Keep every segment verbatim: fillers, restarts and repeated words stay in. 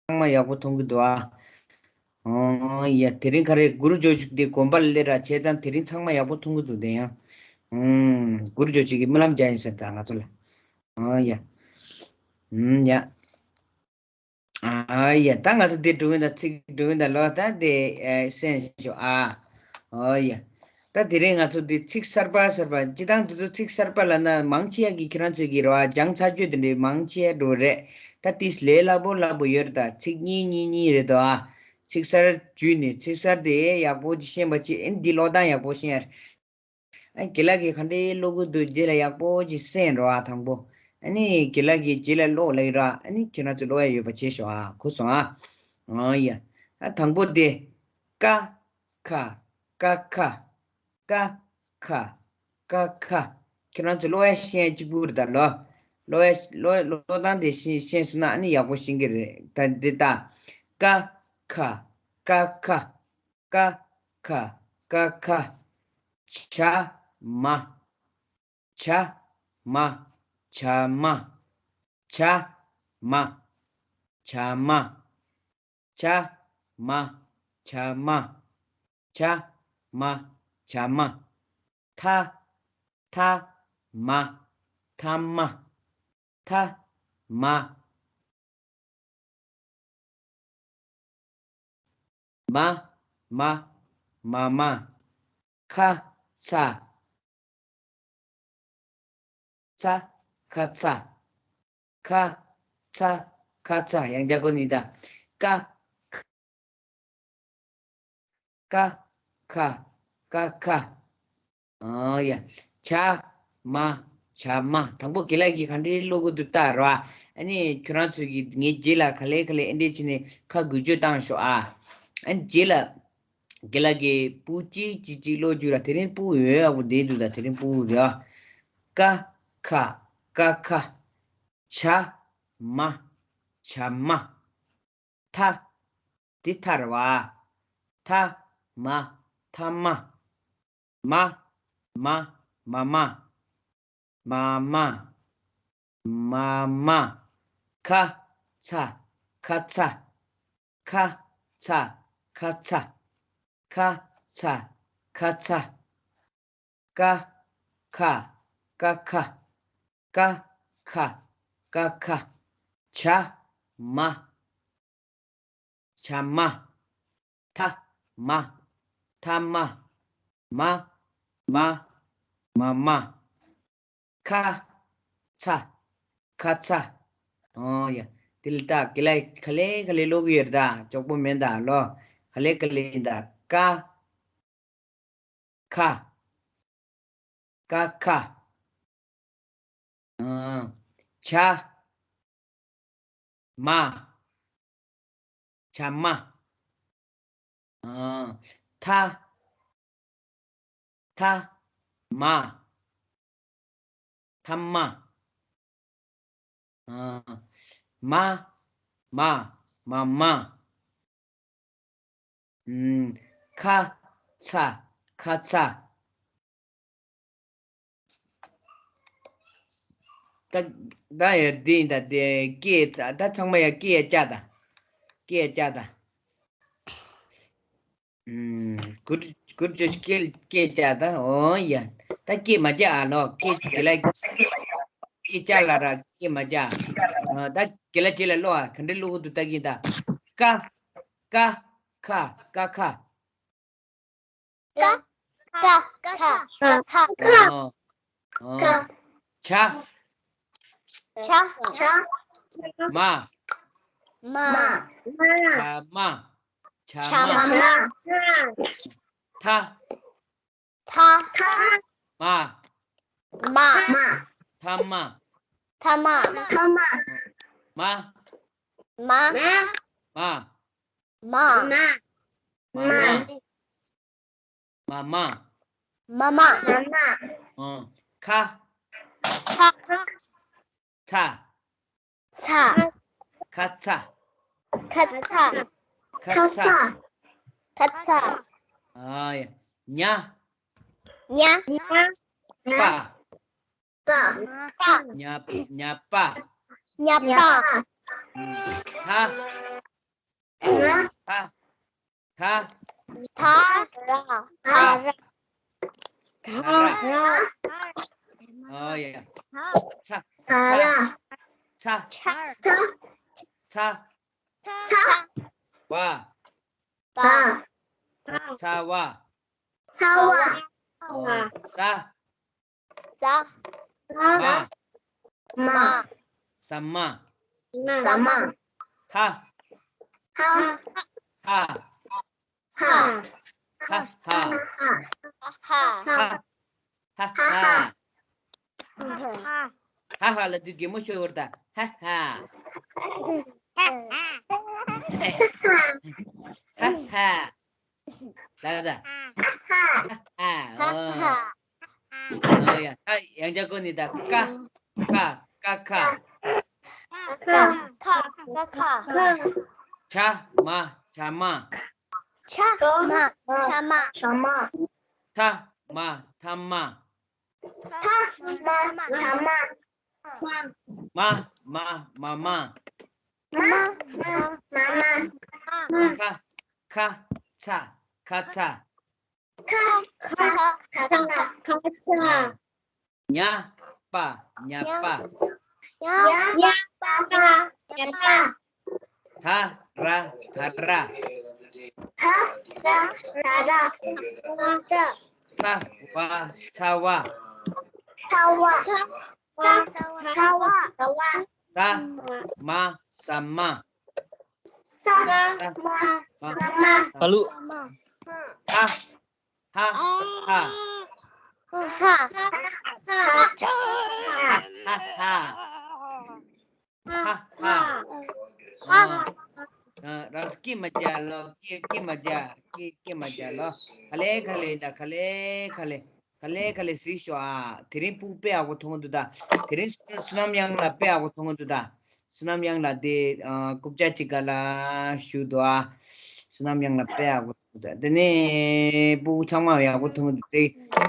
ཚང་མ་ཡག་པོ་མཐོང་གི་འདུག་ཨ། ཨོ་ཡ། དེ་རིང་ག་རེ་གུ་རུ་ཇོ་ཅིག་དེ་དགོན་པ་ལ་སླེབས་ར་བྱས་ཙང་དེ་རིང་ཚང་མ་ཡག་པོ་མཐོང་གི་འདུག་དེ་ཡང་། ཨུམ། གུ་རུ་ཇོ་ཅིག་གིས་སྨོན་ལམ་རྒྱག་ཡིན་ཟེར་ད་ང་ཚོ་ལ། ཨོ་ཡ། ཨུམ་ཡ། ཨ་ཡ། ད་ང་ཚོ་དེ་འགྲོ་གིན་ད་ཚིག་འགྲོ་གིན་ད་ལོ་ད་དེ་ཨེ་གསན་ཤོག་ཨ། ཨོ་ཡ། ད་དེ་རིང་ང་ཚོ་དེ་ཚིག་གསར་པ་གསར་པ་སྤྱི་བཏང་དེ་ཚོ་ཚིག་གསར་པ་ལབ་ན་མང་ཆེ་བ་གི་ཁྱེད་རང་ཚོ་གི་རེད་བ། སྦྱང་ཚར་རྒྱུ་དེ་འདྲའི་མང་ཆེ་བ་འགྲོ་རེད། ད་ཏིས་ལས་སླ་པོ་སླ་པོ་ཡོད་རེད། ད་ཚིག་གཉིས་གཉིས་གཉིས་རེད་དོ་ཨ། ཚིག་གསར་བརྒྱུད་ནས་ཚིག་གསར་དེ་ཡག་པོ་ཅིག་ཤེས་པ་ཅིག་ཨེ་འདི་ཀློག་སྟངས་ཡག་པོ་ཤེས་ཡ་རེད། ཨ་དགེ་ལགས་ཀྱིས་ག་འདྲའི་ཀློག་གི་འདུག་འདི་ལ་ཡག་པོ་ཅིག་གསན་རོགས་ཨ་དང་པོ། ཨ་ནི་དགེ་ལགས་ཀྱིས་རྗེས་ལ་ཀློག་ལབ་ཀྱི་ར། ཨ་ནི་ཁྱེད་རང་ཚོ་ཀློག་ཡ་ཡོད་པ་བྱེད་ཤོག་ཨ། གོ་སོང་ཨ། ཨོ་ཡ། ཨ་དང་པོ་དེ། ཀ་ཁ། ཀ་ཁ། ཀ་ཁ། ཀ་ཁ། ཁྱེད་རང་ཚོ་ཀློག་ཡ་ཤེས་ཡ་གཅིག་པུ་རེད་ད་ལོ། ཀློག་ཡ་ཀློག་ཀློག་སྟངས་དེ་ཤེས་ཤེས་སོང་ན་ཨ་ནི་ཡག་པོ་ཤེས་ཀྱི་རེད། ད་འདི་ལྟ། ཀ་ཁ། ཀ་ཁ། ཀ་ཁ། ཀ་ཁ། ཇ་མ། ཇ་མ། ཇ་མ། ཇ་མ། ཇ་མ། ཇ་མ། ཇ་མ། ཇ་མ། ཇ་མ། ཐ། ཐ་མ། ཐ་མ། ཐ་མ། མ། མ། མ་མ། ཁ་ཚ། ཚ། ཁ་ཚ། ཁ་ཚ། ཁ་ཚ། ཡང་རྒྱག་གོ་ནི་ད། ཀ། ཀ། ཁ། ཀ་ཁ། ཨ་ཡ། ཇ་མ། ཇ་མ། དང་པོ་དགེ་ལགས་ཀྱིས་ག་འདྲའི་ཀློག་གི་འདུག་ལྟ་ར། ཨ་ནི་ཁྱོད་རང་ཚོས་ཀྱིས་ངའི་རྗེས་ལ་ག་ལེ་ག་ལེ་ཨེ་འདྲས་བྱས་ནས་ཁ་འགུལ་སྐྱོད་བཏང་ཤོག་ཨ། ཨ་ནི་རྗེས་ལ་དགེ་ལགས་ཀྱིས་སྤུ་གཅིག་གཅིག་གཅིག་ཀློག་རྒྱུ་ལ། དེ་རིང་སྤུ་ཡོད་ཡག་པོ་བསྡད་འདུག་ད་དེ་རིང་སྤུ་རེད་ཨ། ཀ་ཁ། ཀ་ཁ། ཇ་མ། ཇ་མ། ཐ། འདི་ཐ་རེད་བ། ཐ་མ། ཐ་མ། མ། མ། མ་མ། མ་མ། མ་མ། ཁ་ཚ། ཁ་ཚ། ཁ་ཚ། ཁ་ཚ། ཁ་ཚ། ཀ་ཁ། ཀ་ཁ། ཀ་ཁ། ཀ་ཁ། ཇ་མ། ཇ་མ། ཐ་མ། ཐ་མ། མ་མ། མ་མ། ཁ་ཚ། ཁ་ཚ། ཨོ་ཡ། དེ་ལ་ད་དགེ་ལགས་ག་ལེ་ག་ལེ་ཀློག་གི་ཡོད་ད། ཅོག་པོ་མེད་ད་ལོ། ག་ལེ་ག་ལེ་ཡིན་ད། ཀ་ཁ། ཀ་ཁ། ཨ། ཇ་མ། ཇ་མ། ཨ། ཐ། ཐ་མ། ཐ་མ། ཨ། མ། མ། མ་མ། ཨུམ། ཁ་ཚ། ཁ་ཚ། ད་ད་ཡ་འདི་ཡིན་ད། དེ་སྐད་ད་ཚང་མ་ཡ་སྐད་ཡ་བཅག་ད། སྐད་ཡ་བཅག་ད། ཨུམ། གུར་གུར་ཅོ་སྐད་སྐད་བཅག་ད། ཨོ་ཡ། ད་སྐད་མ་བཅག་ཨ་ལོ། སྐད་དགེ་ལགས་སྐད་བཅག་ལ་ར་སྐད་མ་བཅག་ཨ། ད་དགེ་ལགས་རྗེས་ལ་ཀློག་ཨ། ག་འདྲ་ཀློག་གི་འདུག་ལྟ་གིན་ད། ཀ། ཀ་ཁ། ཀ་ཁ། ཀ་ཁ། ཀ་ཁ། ཨོ། ཨོ། ཇ། ཇ། མ། མ། ཇ་མ། ཇ་མ། ཐ། ཐ། མ། མ། ཐ་མ། ཐ་མ། མ། མ། མ། མ། མ། མ། མ། མ། ཨ། ཁ། ཁ། ཚ། ཚ། ཁ་ཚ། ཁ་ཚ། ཁ་ཚ། ཁ་ཚ། ཨ་ཡ། ཉ། ཉ། པ། པ། ཉ། ཉ་པ། ཉ་པ། ཨ། ཐ། ང་། ཐ། ཐ། ཐ་ར། ཐ་ར། ཐ་ར། ཨོ་ཡ། ཚ། ཚ་ར། ཚ། ཚ། ཚ། ཚ། ཚ། བ། བ། ཚ་བ། ཚ་བ། ཨོ། ས། ས། མ། མ། ས་མ། ས་མ། ཧ། ཧ། ཧ། ཧ། ཧ། ཧ། ཧ། ཧ། ཧ། ཧ། ཧ་ཧ་ལབ་དུས་གད་མོ་ཤོར་བར་ད། ཧ་ཧ། ཧ་ཧ། ཧ་ཧ། ལ་ད། ཧ་ཧ། ཨོ། ཨོ་ཡ། ད་ཡང་བསྐྱར་གོ་ནི་ད། ཀ། ཁ། ཀ་ཁ། ཀ་ཁ། ཀ་ཁ། ཆ་མ། ཆ་མ། ཆ་མ། ཆ་མ། ཆ་མ། ཐ་མ། ཐ་མ། ཐ་མ། ཐ་མ། མ། མ། མ། མ། མ། མ། མ། མ། ཁ། ཁ། ཚ། ཁ་ཚ། ཁ། ཁ། ཁ་ཚ། ཁ་ཚ། ཉ། པ། ཉ་པ། ཉ། ཉ་པ། ཉ་པ། ད་ར། ད་ར། ད་ར། ད་ར། ཚ་བ། ཚ་བ། ཚ་བ། ཚ་བ། ཚ་བ། ས་མ། ས་མ། ས་མ། ས་མ། ཧ་ལུ། ཧ། ཧ། ཧ། ཧ། ཧ། ཧ། ཧ། ཧ། ཧ། ཧ། ཨ། ཨ། རང་ཚོ་སྐད་མ་རྒྱག་ལོ། སྐད་སྐད་མ་རྒྱག་སྐད་སྐད་མ་རྒྱག་ལོ། ག་ལེ་ག་ལེ་ད། ག་ལེ་ག་ལེ། ག་ལེ་ག་ལེ་གཟིགས་ཤོག་ཨ། དེ་རིང་སྤུ་གུ་དཔེ་ཡག་པོ་མཐོང་གི་འདུག་ད། དེ་རིང་བསོད་ནམས་དབྱངས་ལགས་དཔེ་ཡག་པོ་མཐོང་གི་འདུག་ད། བསོད་ནམས་དབྱངས་ལགས་དེ། ཨ། རྐུབ་བཀྱག་གཅིག་ག་ལ་བཞུགས་འདུག་ཨ། བསོད་ནམས་དབྱངས་ལགས་དཔེ་ཡག་པོ་མཐོང་གི་འདུག་དེ་ནས་སྤུ་གུ་ཚང་མ་ཡག་པོ་མཐོང་གི་འདུག་དེ་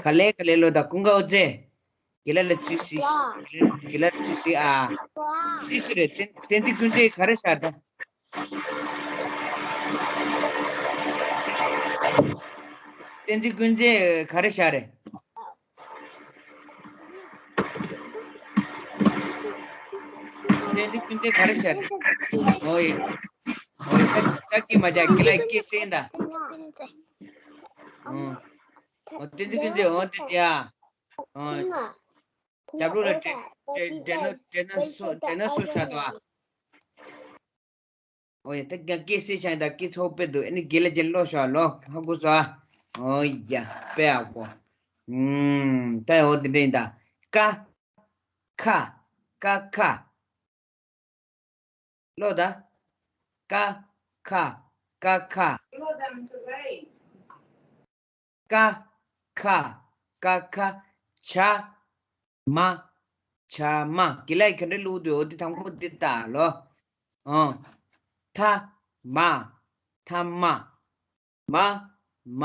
ག་ལེ་ག་ལེ་ལོ་ད། ཀུན་དགའ་དབུ་མཛད། དགེ་ལགས་ལ་ཅུ་སི། དགེ་ལགས་ལ་ཅུ་སི་ཨ། ཏི་སི་རེད། བསྟན་བསྟན་འཛིན་ཀུན་མཛེས་ག་རེ་ཤར་ད། བསྟན་འཛིན་ཀུན་མཛེས་ག་རེ་ཤར་རེད། བསྟན་འཛིན་ཀུན་མཛེས་ག་རེ་ཤར་རེད། ཨོ་ཡེ། ཨོ་ཡེ། ད་སྐད་མ་རྒྱག་དགེ་ལགས་སྐད་གསན་ད། ཨོ། ཨོ་བསྟན་འཛིན་ཀུན་མཛེས་ཨོ་དེ་དེ་ཨ། ཨོ། རྒྱབ་ལོགས་ལ་དྲན་དྲན་དྲན་ན་དྲན་ན་སོ་དྲན་ན་སོ་ཤར་འདུག་ཨ། ཨོ་ཡ། ད་ཀྱང་སྐད་སྲིད་ཤང་ད་སྐད་ཚོགས་དཔེ་འདུག་ཨ་ནི་དགེ་ལ་ཅན་ལོ་ཤོག་ལོ་ཧ་གོ་སོ་ཨ། ཨོ་ཡ། དཔེ་ཡག་པོ། ཨུམ། ད་ཡ་འོ་དེ་འདྲ་ཡིན་ད། ཀ། ཁ། ཀ་ཁ། ཀློག་ད། ཀ་ཁ། ཀ་ཁ། ཀ་ཁ། ཀ་ཁ། ཆ་མ། ཆ་མ། དགེ་ལགས་ག་འདྲ་ཀློག་འདུག་འོ་དེ་དང་པོ་དེ་ལྟ་ལོ། ཨོ། ཐ་མ། ཐ་མ། མ། མ།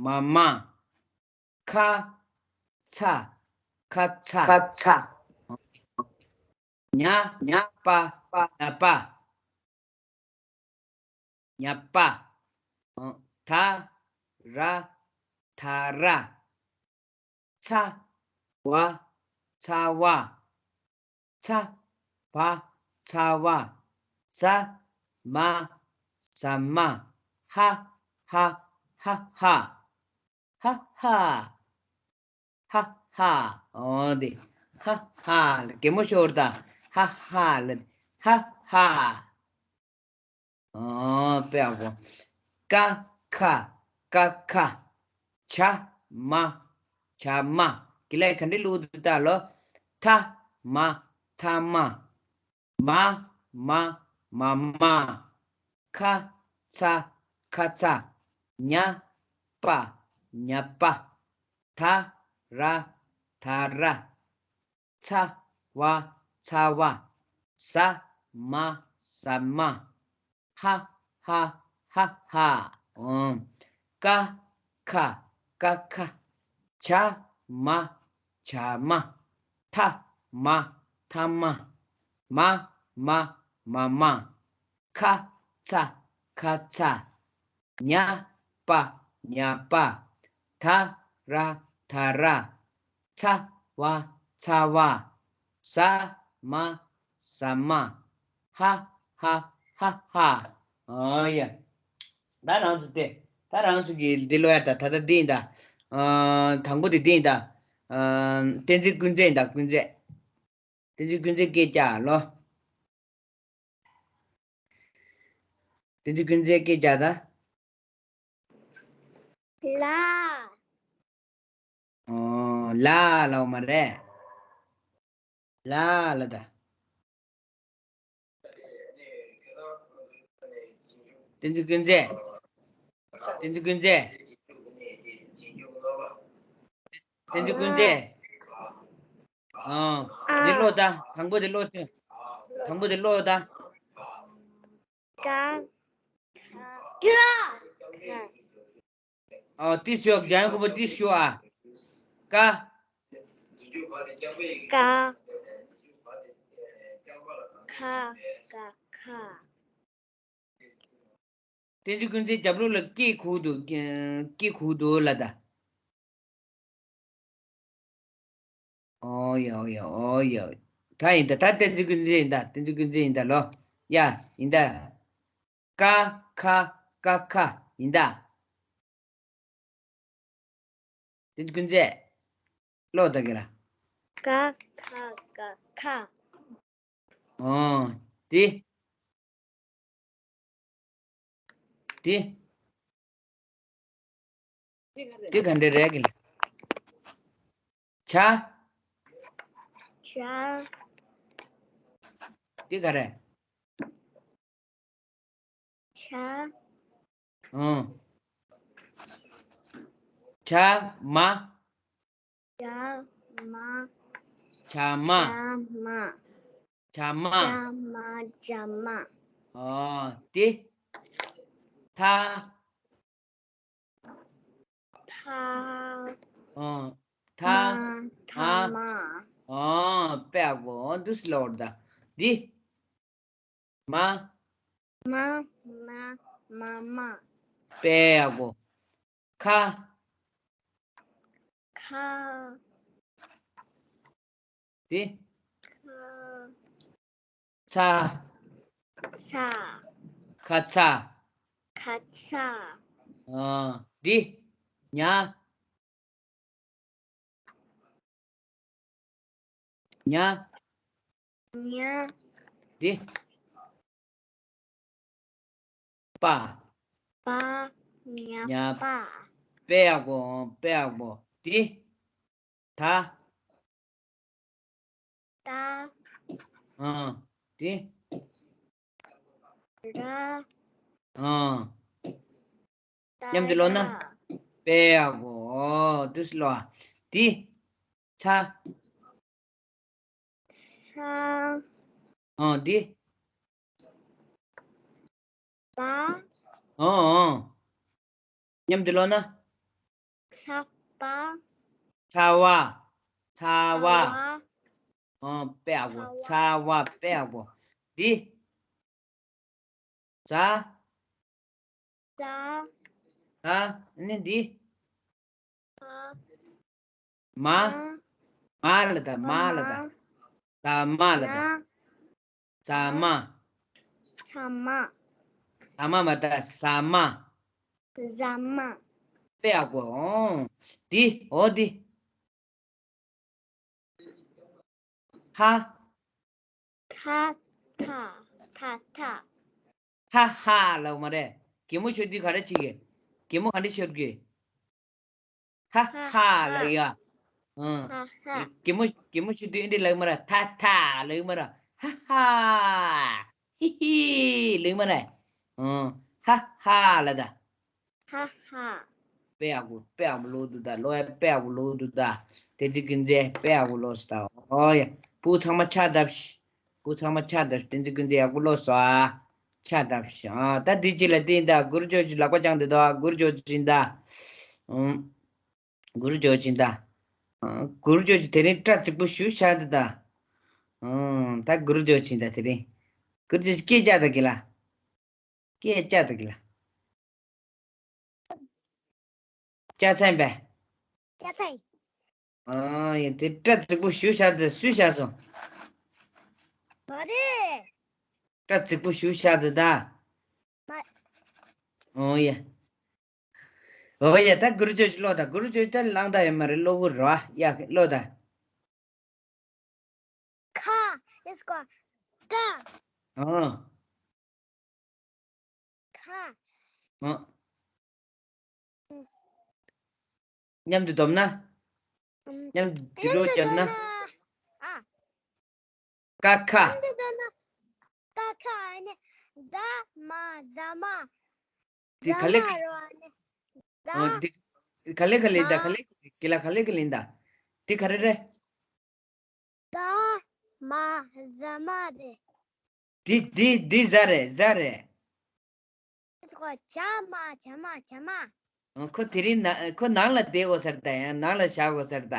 མ་མ། ཁ། ཚ། ཁ་ཚ། ཁ་ཚ། ཉ། ཉ་པ། ཉ་པ། ཉ་པ། ད། ར། ད་ར། ཚ། བ། ཚ་བ། ཚ། བ། ཚ་བ། ས། མ། ས་མ། ཧ། ཧ། ཧ་ཧ། ཧ་ཧ། ཧ་ཧ། འོ་དེ། ཧ་ཧ་ལ་གད་མོ་ཤོར་ད། ཧ་ཧ་ལ། ཧ་ཧ། འོ་དཔེ་ཡག་པོ། ཀ་ཁ། ཀ་ཁ། ཆ་མ། ཆ་མ། དགེ་ལགས་ག་འདྲ་ཀློག་འདུག་ལྟ་ལོ། ཐ་མ། ཐ་མ། མ། མ། མ་མ། ཁ། ཚ། ཁ་ཚ། ཉ་པ། ཉ་པ། ད། ར། ད་ར། ཚ། བ། ཚ་བ། ས། མ། ས་མ། ཧ། ཧ། ཧ་ཧ། ཨོ། ཀ། ཁ། ཀ་ཁ། ཆ། མ། ཆ་མ། ཐ། མ། ཐ་མ། མ། མ། མ་མ། ཁ། ཚ། ཁ་ཚ། ཉ་པ། ཉ་པ། ཐ་ར། ཐ་ར། ཚ་བ། ཚ་བ། ཟ་མ། ཟ་མ། ཧ་ཧ་ཧ་ཧ། ཨོ་ཡ། ད་རང་ཚོ་དེ། ད་རང་ཚོ་གི་འདི་ཀློག་ཡ་ད་ད་ལྟ་འདི་ཡིན་ད། ཨ། དང་པོ་དེ་འདི་ཡིན་ད། ཨ། བསྟན་འཛིན་ཀུན་མཛེས་ཡིན་ད། ཀུན་མཛེས། བསྟན་འཛིན་ཀུན་མཛེས་སྐད་རྒྱག་ལོ། བསྟན་འཛིན་ཀུན་མཛེས་སྐད་རྒྱག་ད། ལ། ཨོ། ལ་ལ་འོ་མ་རེད། ལ་ལ་ད། བསྟན་འཛིན་ཀུན་མཛེས། བསྟན་འཛིན་ཀུན་མཛེས། བསྟན་འཛིན་ཀུན་མཛེས། ཨ། འདི་ཀློག་ད། དང་པོ་འདི་ཀློག་ཅིག་དང་པོ་འདི་ཀློག་ད། ཀ། ཁ། ཨ། ཏི་ཤོ། རྒྱན་དགུ་པོ་ཏི་ཤོ་ཨ། ཀ། ཀ། ཁ། ཀ་ཁ། བསྟན་འཛིན་ཀུན་མཛེས་རྒྱབ་ལོགས་ལ་སྐད་གོ་གི་འདུག་སྐད་གོ་གི་འདུག་ལ་ད། ཨོ་ཡ་ཨོ་ཡ་ཨོ་ཡ། ད་ཡིན་ད། ད་བསྟན་འཛིན་ཀུན་མཛེས་ཡིན་ད། བསྟན་འཛིན་ཀུན་མཛེས་ཡིན་ད་ལོ། ཡ་ཡིན་ད། ཀ་ཁ་ཀ་ཁ་ཡིན་ད། བསྟན་འཛིན་ཀུན་མཛེས། ཀློག་ད་གི་ལ། ཀ་ཁ་ཀ་ཁ། ཨོ། དེ། དེ། དེ་ག་འདྲ་རེད་གི་ལ། ཆ། ཆ། དེ་ག་རེད། ཆ། ཨོ། ཆ་མ། ཇ་མ། ཇ་མ། ཇ་མ། ཇ་མ། ཇ་མ། ཇ་མ། ཨོ། དེ། ཐ། ཐ། ཨོ། ཐ། མ། ཐ་མ། ཨོ། དཔེ་ཡག་པོ། འོ་འདུག་སེ་ལབ་དགོས་རེད་ད། འདི། མ། མ། མ། མ་མ། དཔེ་ཡག་པོ། ཁ། ཁ། འདི། ཁ། ཚ། ཚ། ཁ་ཚ། ཁ་ཚ། ཨ། འདི། ཉ། ཉ། ཉ། འདི། པ། པ། ཉ་ཉ་པ། དཔེ་ཡག་པོ། དཔེ་ཡག་པོ། འདི། ད། ད། ཨ། འདི། ར། ཨ། མཉམ་དུ་ཀློག་ན། དཔེ་ཡག་པོ། འོ་འདུག་སེ་ཀློག་ཨ། འདི། ཚ། ཚ། ཨ། འདི། པ། ཨ། ཨ། མཉམ་དུ་ཀློག་ན། ཚ་པ། ཚ་བ། ཚ་བ། ཚ་བ། ཨ། དཔེ་ཡག་པོ། ཚ་བ། ཚ་བ། དཔེ་ཡག་པོ། འདི། ཛ། ཛ། ཛ། ཨ་ནི་འདི། མ། མ། མ་ལ་ད། མ་ལ་ད། ཟ་མ་ལ་ད། ཟ་མ། ཟ་མ། ཟ་མ་མ་ད། ཟ་མ། ཟ་མ། དཔེ་ཡག་པོ། འོ། འདི། འོ་འདི། ཧ། ཐ། ཐ། ཐ་ཐ། ཧ་ཧ་ལབ་མ་རེད། གད་མོ་ཤོར་དུས་ག་རེ་བྱེད་ཀྱི། གད་མོ་ག་འདྲ་ཤོར་གི། ཧ་ཧ་ཧ་ལབ་ཡ། ཨང་། ཧ་ཧ། གད་མོ་གད་མོ་ཤོར་དུས་འདི་ལབ་མ་རེད། ཐ་ཐ་ལབ་མ་རེད། ཧ་ཧ། ཧི་ཧི་ལབ་མ་རེད། ཨང་། ཧ་ཧ་ལབ་ད། ཧ་ཧ། དཔེ་ཡག་པོ། དཔེ་ཡག་པོ་ཀློག་འདུག་ད། ཀློག་ཡ་དཔེ་ཡག་པོ་ཀློག་འདུག་ད། བསྟན་འཛིན་ཀུན་མཛེས་དཔེ་ཡག་པོ་ཀློག་སོང་ད། ཨོ་ཡ། ཕྲུ་གུ་ཚང་མ་ཕྱག་བརྡབས་ཤིག་ཕྲུ་གུ་ཚང་མ་ཕྱག་བརྡབས་ཤིག་བསྟན་འཛིན་ཀུན་མཛེས་ཡག་པོ་ཀློག་སོང་ཨ། ཕྱག་བརྡབས་ཤིག་ཨ། ད་འདི་གཅིག་ལ་བལྟས་ད། གུ་རུ་ཇོ་ཇི་ལག་པ་བརྐྱངས་འདུག་ད། གུ་རུ་ཇོ་ཇི་ཡིན་ད། ཨུམ། གུ་རུ་ཇོ་ཇི་ཡིན་ད། ཨ། གུ་རུ་ཇོ་ཇི་དེ་རིང་སྐྲ་གཅིག་པོ་ཞུ་ཤག་འདུག་ད། ཨུམ། ད་གུ་རུ་ཇོ་ཇི་ཡིན་ད། དེ་རིང་། གུ་རུ་ཇོ་ཇི་སྐད་རྒྱག་ད་གི་ལ། ཀྱེ་ཅ་དེ་གི་ལ། ཅ་ཚན་པས། ཅ་ཚན། ཨ་ཡིན་དེ་སྐྲ་རྫིག་པོ་ཞུ་བྱ་དེ་སུས་བྱ་སོང་། མ་རེད། སྐྲ་རྫིག་པོ་ཞུ་བྱ་དེ་ད། མ། ཨོ་ཡ། ཨོ་ཡ་ད་གུ་རུ་ཇོ་ཞིག་ཀློག་ད། གུ་རུ་ཇོ་ད་ལངས་ད་ཡ་མ་རེད། ཀློག་གི་རོ་ཡ་ཀློག་ད། ཁ། Let's go. ཀ། ཨོ། ཁ། ཨོ། མཉམ་དུ་སྡོམ་ན། ཨམ། མཉམ་དུ་འདི་རོ་བརྒྱབ་ན། ཨ། ཀ་ཁ། མཉམ་དུ་སྡོམ་ན། ཀ་ཁ་ཨ་ནི། ད་མ་ཟ་མ། དེ་ག་ལེ། ཟ་མ་རོ་ཨ་ནི། ད། ཨོ་དེ་ག་ལེ་ག་ལེ་ད། ག་ལེ་ག་ལེ་ག་ལེ་ད། དེ་ག་རེ་རེད། ད་མ་ཟ་མ་རེད། འདི་འདི་འདི་ཟ་རེད་ཟ་རེད། ཁོ་བྱ་མ་བྱ་མ་བྱ་མ། ཁོ་དེ་རིང་ན་ཁོ་ནང་ལ་བསྡད་དགོས་ཟེར་ད། ཡང་ནང་ལ་བཞག་དགོས་ཟེར་ད།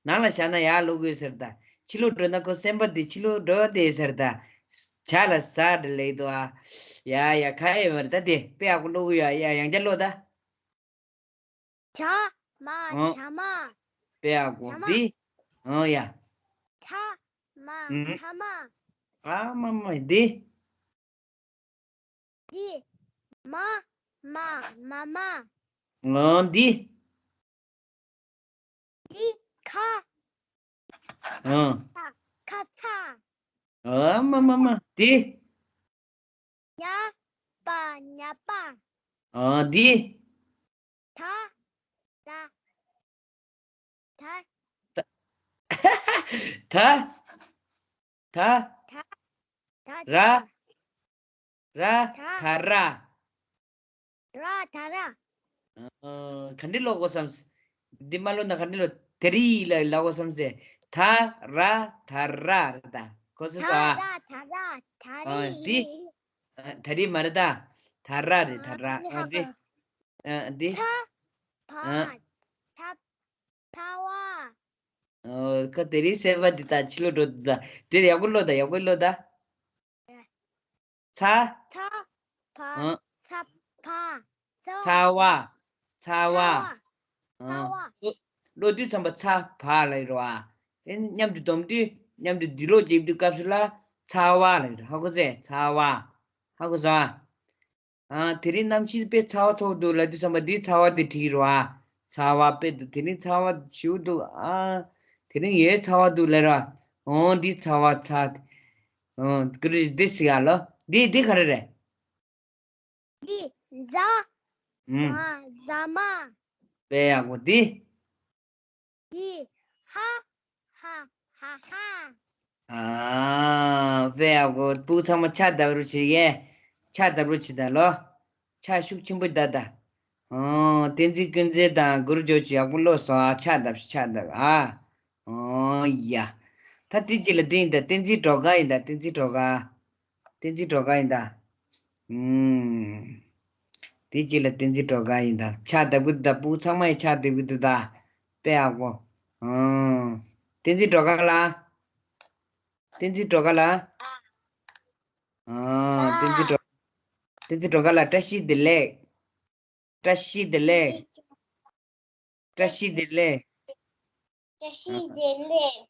ནང་ལ་བཞག་ན་ཡར་ལོག་དགོས་ཟེར་ད། ཕྱི་ལོགས་འགྲོ་ན་ཁོ་སེམས་པ་འདི་ཕྱི་ལོགས་འགྲོ་བསྡད་ཟེར་ད། བྱ་ལ་ཟ་འདྲ་ལེགས་འདུག་ཨ། ཡ་ཡ་ཁ་ཡེ་མར་ད་དེ་དཔེ་ཡག་པོ་ཀློག་གི་ཡོད་ཨ། ཡ་ཡང་བསྐྱར་ཀློག་ད། བྱ་མ་ཨོ། བྱ་མ། དཔེ་ཡག་པོ་བྱ་མ། འདི། ཨོ་ཡ། ཐ་མ་ཨུམ། ཐ་མ། ཨ་མ་མ་འདི། འདི། མ་མ་མ་མ། ཨོ་འདི། འདི་ཁ། ཨོ། ཁ་ཁ་ཚ། ཨ་མ་མ་མ་འདི། ཉ་པ་ཉ་པ། ཨ་འདི། ད་ར། ད། ད། ད། ད། ད། ར། ར། ད། ད་ར། ར་ད་ར། ཨ། ག་འདྲ་ཀློག་དགོས་བསམ། འདི་མ་ཀློག་ན་ག་འདྲ་ཀློག་དེ་རིང་ལ་ཀློག་དགོས་བསམ་ཟེར། ད་ར་ད་ར་རེད་ད། གོ་སོང་ད་ས། ར་ད་ར་ད་ཨ་རི། འདི། ཨ། ད་རི་མ་རེད་ད། ད་ར་རེད་ད་ར། ཨ་འདི། ཨ་འདི། ཐ་ཕ། ཨ། ཐ་ཕ་བ། ཨོ་ཁ་དེ་རིང་སེ་བ་འདི་ད་ཕྱི་ལོགས་འགྲོ་ད། དེ་ཡག་པོ་ཀློག་ད། ཡག་པོ་ཀློག་ད། ཚ། ཚ། བ། ཨ། ཚ་བ། ཚ་བ། ཚ་བ། ཚ་བ། ཨ། ཚ་བ། ཀློག་དུས་ཙམ་པ་ཚ་བ་ལ་ཡོད་རེད་བ། དེ་མཉམ་དུ་སྡོམ་དུས་མཉམ་དུ་འདི་ཀློག་རྒྱབ་དུས་སྐབས་སུ་ལ་ཚ་བ་ལ་ཡོད་རེད། ཧ་གོ་ཚེ་ཚ་བ། ཧ་གོ་སོང་ཨ། ཨ། དེ་རིང་གནམ་གཤིས་དཔེ་ཚ་བ་ཚ་བོ་འདུག་ལབ་དུས་ཙམ་པ་འདི་ཚ་བ་དེ་བྲིས་རོགས་ཨ། ཚ་བ་དཔེ་འདུག་དེ་རིང་ཚ་བ་ཞེ་པོ་འདུག་ཨ། དེ་རིང་ཡོད་ཚ་བ་འདུག་ལབ་རོགས་ཨ། འོ་འདི་ཚ་བ་ཚ། འོ་ཀུ་རེ་འདི་ཟེར་ཡ་ལོ། འདི་འདི་ག་རེ་རེད། འདི་ཟ་ཨུམ། མ་ཟ་མ། དཔེ་ཡག་པོ་འདི། འདི་ཧ་ཧ་ཧ་ཧ། ཨ། དཔེ་ཡག་པོ། སྤུ་གུ་ཚང་མ་ཕྱག་བརྡབ་རོགས་བྱེད་ཡས། ཕྱག་བརྡབ་རོགས་བྱེད་ད་ལོ། ཕྱག་ཤུགས་ཆེན་པོ་བརྡབ་ད། ཨོ། བསྟན་འཛིན་ཀུན་མཛེས་དང་གུ་རུ་ཇོ་ཇོ་ཡག་པོ་ཀློག་སོང་ཨ། ཕྱག་བརྡབ་ཤིག་ཕྱག་བརྡབ་ཨ། ཨོ་ཡ། ད་དེ་གཅིག་ལ་འདི་ཡིན་ད། བསྟན་འཛིན་སྒྲོལ་དཀར་ཡིན་ད། བསྟན་འཛིན་སྒྲོལ་དཀར། བསྟན་འཛིན་སྒྲོལ་དཀར་ཡིན་ད། ཨུམ། དེ་གཅིག་ལ་བསྟན་འཛིན་སྒྲོལ་དཀར་ཡིན་ད། ཕྱག་བརྡབ་གི་འདུག་ད། སྤུ་གུ་ཚང་མ་ཡི་ཕྱག་བརྡབ་གི་འདུག་ད། དཔེ་ཡག་པོ། ཨོ། བསྟན་འཛིན་སྒྲོལ་དཀར་ལགས། བསྟན་འཛིན་སྒྲོལ་དཀར་ལགས། ཨོ། བསྟན་འཛིན་སྒྲོལ། བསྟན་འཛིན་སྒྲོལ་དཀར་ལགས་བཀྲ་ཤིས་བདེ་ལེགས། བཀྲ་ཤིས་བདེ་ལེགས། བཀྲ་ཤིས་བདེ་ལེགས། བཀྲ་ཤིས་བདེ་ལེགས།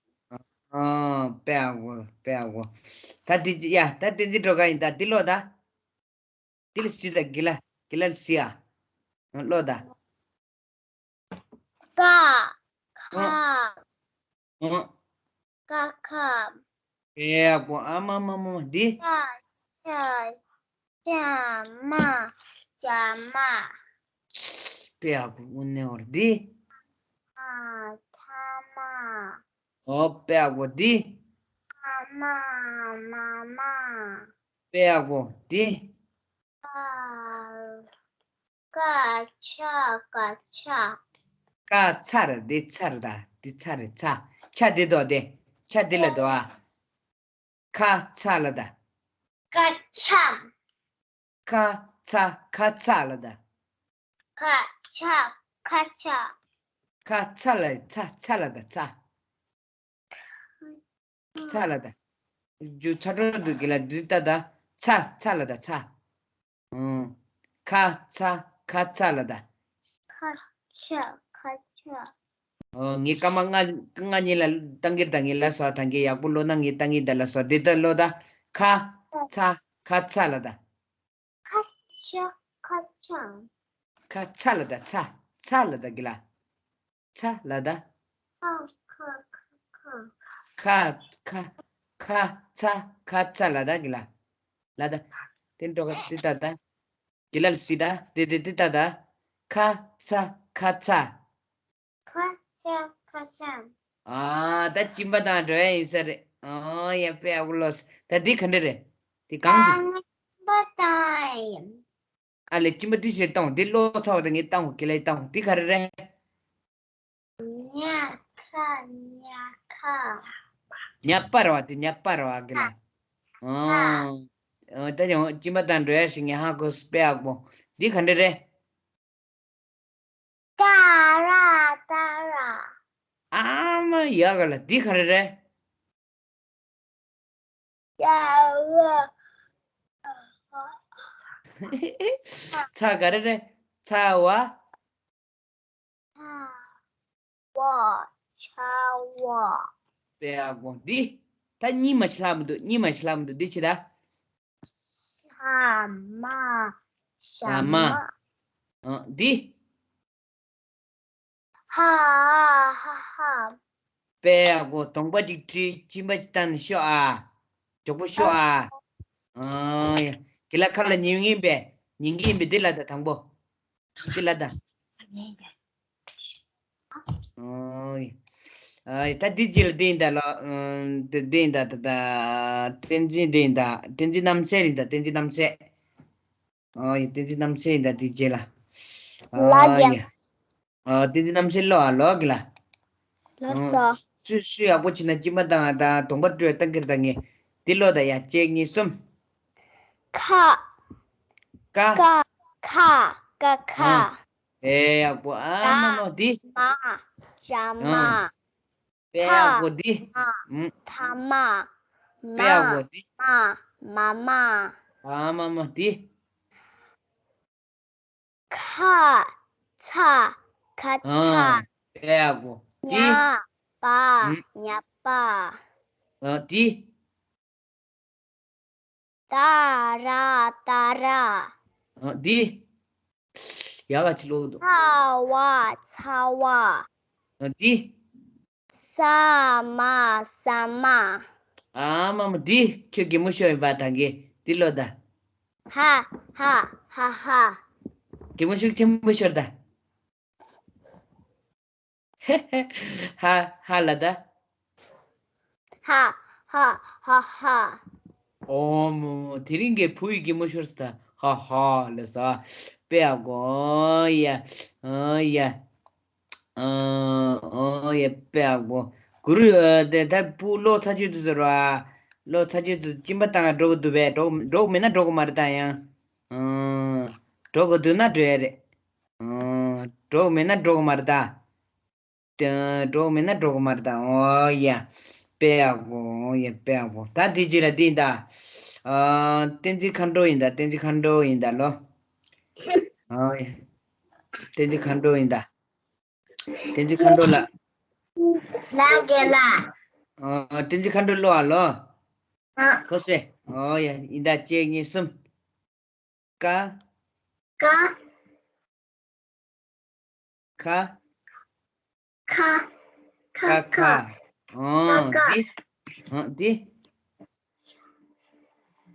ཨ། དཔེ་ཡག་པོ། དཔེ་ཡག་པོ། ད་འདི་ཡ་ད་བསྟན་འཛིན་སྒྲོལ་དཀར་ཡིན་ད། འདི་ཀློག་ད། འདི་ལ་གཟིགས་ད། དགེ་ལགས། དགེ་ལགས་གཟིགས་ཨ། ཀློག་ད། ཀ་ཁ། ཨ། ཀ་ཁ། དཔེ་ཡག་པོ། ཨ་མ་མ་མ་མ་འདི། ཅ་ཆ་ཅ་མ་ཅ་མ། དཔེ་ཡག་པོ། དངོས་གནས་འོར་འདི། ཨ་ཐ་མ། ཨོ་དཔེ་ཡག་པོ་འདི། ཨ་མ་མ་མ། དཔེ་ཡག་པོ་འདི། ཀ་ཀ་ཆ་ཀ་ཆ། ཀ་ཚ་རེད། འདི་ཚ་རེད་ད། འདི་ཚ་རེད། ཚ། ཆ་འདི་འདུག་སྟེ། ཆ་འདི་ལ་འདུག་ཨ། ཁ་ཚ་ལ་ད། ཀ་ཆ། ཁ་ཚ་ཁ་ཚ་ལ་ད། ཁ་ཆ་ཁ་ཆ། ཁ་ཚ་ལ་ཚ་ཚ་ལ་ད་ཚ། ཚ་ལ་ད། རྒྱུ་ཚ་འགྲོ་འདུག་གི་ལ་འདི་ལྟ་ད། ཚ་ཚ་ལ་ད་ཚ། ཨང་། ཁ་ཚ་ཁ་ཚ་ལ་ད། ཁ་ཆ་ཁ་ཆ། ཨོ། ངས་སྐར་མ་ལྔ་ལྔ་གཉིས་ལ་བཏང་གིར་ད། ངས་ལ་སོ་ཐང་གི་ཡག་པོ་ལོ་ན་ངས་བཏང་གི་ད་ལ་སོ་འདི་ད་ལོ་ད། ཁ་ཚ་ཁ་ཚ་ལ་ད། ཁ་ཆ་ཁ་ཆ། ཁ་ཚ་ལ་ད་ཚ། ཚ་ལ་ད་གི་ལ། ཚ་ལ་ད། ཁ་ཁ་ཁ་ཁ། ཁ་ཁ་ཁ་ཚ་ཁ་ཚ་ལ་ད་གི་ལ། ལ་ད། དེ་འགྲོ་ག་དེ་ད་ད། གི་ལ་ལ་སི་ད། དེ་དེ་དེ་ད་ད། ཁ་ཚ་ཁ་ཚ། ཁ་ཆ་ཁ་ཆ། ཨ། ད་གཅིན་པ་དང་འགྲོ་ཡ་ཡིན་ས་རེད། ཨོ་ཡ། དཔེ་ཡག་པོ་ལོས། ད་འདི་ག་འདྲ་རེད། འདི་གང་འདི། གཅིན་པ་དང་། ཨ་ལེ། གཅིན་པ་འདི་ཞིག་བཏང་། འདི་ལོ་ཚ་བ་དང་ངས་བཏང་། གི་ལ་བཏང་། འདི་ག་རེ་རེད། ཉ་ཁ་ཉ་ཁ། ཉ་པ་ར་བ་དེ་ཉ་པ་ར་བ་གི་ལ། ཨོ། ཨོ། ད་ཡང་གཅིན་པ་དང་འགྲོ་ཡ་ཞིག་ངས་ཧ་གོ་སོང་། དཔེ་ཡག་པོ། འདི་ག་འདྲ་རེད། ཏ་ར་ཏ་ར། ཨ་མ་ཡ་ག་ལ། འདི་ག་རེ་རེད། ཡ་བ། ཚ་ག་རེ་རེད། ཚ་བ། ཚ་བ་ཚ་བ། དཔེ་ཡག་པོ། འདི་ད་གཉིས་མ་ཤི་ལ་མི་འདུག་གཉིས་མ་ཤི་ལ་མི་འདུག་འདི་ཅི་ད། ཤ་མ། ཤ་མ། ཨ། འདི། ཧ་ཧ་ཧ་ཧ། དཔེ་ཡག་པོ། གདོང་པ་གཅིག་བྲིས། གཅིན་པ་གཅིག་བཏང་ནས་ཤོག་ཨ། མགྱོགས་པོ་ཤོག་ཨ། ཨ་ཡ། གི་ལ་ཁ་ལ་ཉན་གྱི་ཡིན་པས། ཉན་གྱི་ཡིན་པས། འདི་ལ་ད་དང་པོ། འདི་ལ་ད། ཨོ་ཡ། ཨ་ཡ། ད་འདི་རྗེས་ལ་འདི་ཡིན་ད་ལོ། ཨ། འདི་འདི་ཡིན་ད་ད་ད། བསྟན་འཛིན་འདི་ཡིན་ད། བསྟན་འཛིན་རྣམ་གསལ་ཡིན་ད། བསྟན་འཛིན་རྣམ་གསལ། ཨོ་ཡ། བསྟན་འཛིན་རྣམ་གསལ་ཡིན་ད་འདི་རྗེས་ལ། ལ་ཨོ་རྒྱ། ཡ། ཨོ། བསྟན་འཛིན་རྣམ་གསལ་ལོ། ཨ་ལོ་གི་ལ། ལ་ཨོ། སོ། སུས་སུས་ཡག་པོ་བྱས་ན་གཅིན་པ་དང་ད་གདོང་པ་བྲོས་བཏང་གིར་ད་ངས། འདི་ལོ་ད་ཡ། གཅིག་གཉིས་གསུམ། ཁ། ཀ། ཀ་ཁ་ཀ་ཁ། ཨ། ཨེ་ཡག་པོ། ཨ་མ་མ་འདི། མ། ཞ་མ། ཨ། དཔེ་ཡག་པོ་འདི། ཐ་མ། ཨུམ། ཐ་མ། དཔེ་ཡག་པོ་འདི། མ། མ་མ། ཨ་མ་མ་འདི། ཁ་ཚ་ཁ་ཚ། ཨ། དཔེ་ཡག་པོ་འདི། ཉ་པ་ཨུམ། ཉ་པ། ཨ། འདི། ཏ་ར་ཏ་ར། ཨ། འདི། ཡག་ག་ཅི་ལོ་འདུག་ཚ་བ་ཚ་བ། ཨ། འདི། ས་མ་ས་མ། ཨ་མ་མ། འདི་ཁྱོད་གད་མོ་ཤོར་ཡིན་པ་ད་གི། འདི་ལོ་ད། ཧ་ཧ་ཧ་ཧ། གད་མོ་ཤུགས་ཆེན་པོ་ཤོར་ད། ཧ་ཧ་ལ་ད། ཧ་ཧ་ཧ་ཧ། ཨོ་མོ། དེ་རིང་གི་བུ་ཡི་གད་མོ་ཤོར་སོང་ད། ཧ་ཧ་ལ་ས། དཔེ་ཡག་པོ། ཨོ་ཡ། ཨོ་ཡ། ཨོ་ཡ། དཔེ་ཡག་པོ། གུ་རུ། ཨ། དེ་ད་བུ་ལོ་ཚ་ཆུ་དུ་ཟེར་བ། ལོ་ཚ་ཆུ་དུ་གཅིན་པ་བཏང་འགྲོ་གི་འདུག་པས། འགྲོ་འགྲོ་གི་མེད་ན་འགྲོ་གི་མ་རེད་ད་ཡང་། ཨོ། འགྲོ་གི་འདུག་ན་འགྲོ་ཡ་རེད། ཨོ། འགྲོ་གི་མེད་ན་འགྲོ་གི་མ་རེད་ད། ཏེ། འགྲོ་གི་མེད་ན་འགྲོ་གི་མ་རེད་ད། ཨོ་ཡ། དཔེ་ཡག་པོ། ཨོ་ཡ། དཔེ་ཡག་པོ། ད་དེ་རྗེས་ལ་འདི་ཡིན་ད། ཨ། བསྟན་འཛིན་མཁའ་འགྲོ་ཡིན་ད། བསྟན་འཛིན་མཁའ་འགྲོ་ཡིན་ད་ལོ། ཨོ་ཡ། བསྟན་འཛིན་མཁའ་འགྲོ་ཡིན་ད། བསྟན་འཛིན་མཁའ་འགྲོ་ལ། ལ་རྒན་ལགས། ཨོ། བསྟན་འཛིན་མཁའ་འགྲོ་ལོ། ཨ་ལོ། ཨ། ཁོ་སེ། ཨོ་ཡ། ཡིན་ད། གཅིག་གཉིས་གསུམ། ཀ། ཀ། ཁ། ཁ། ཁ། ཁ། ཁ། ཁ། ཨང་། ཁ། འདི། ཨང་། འདི།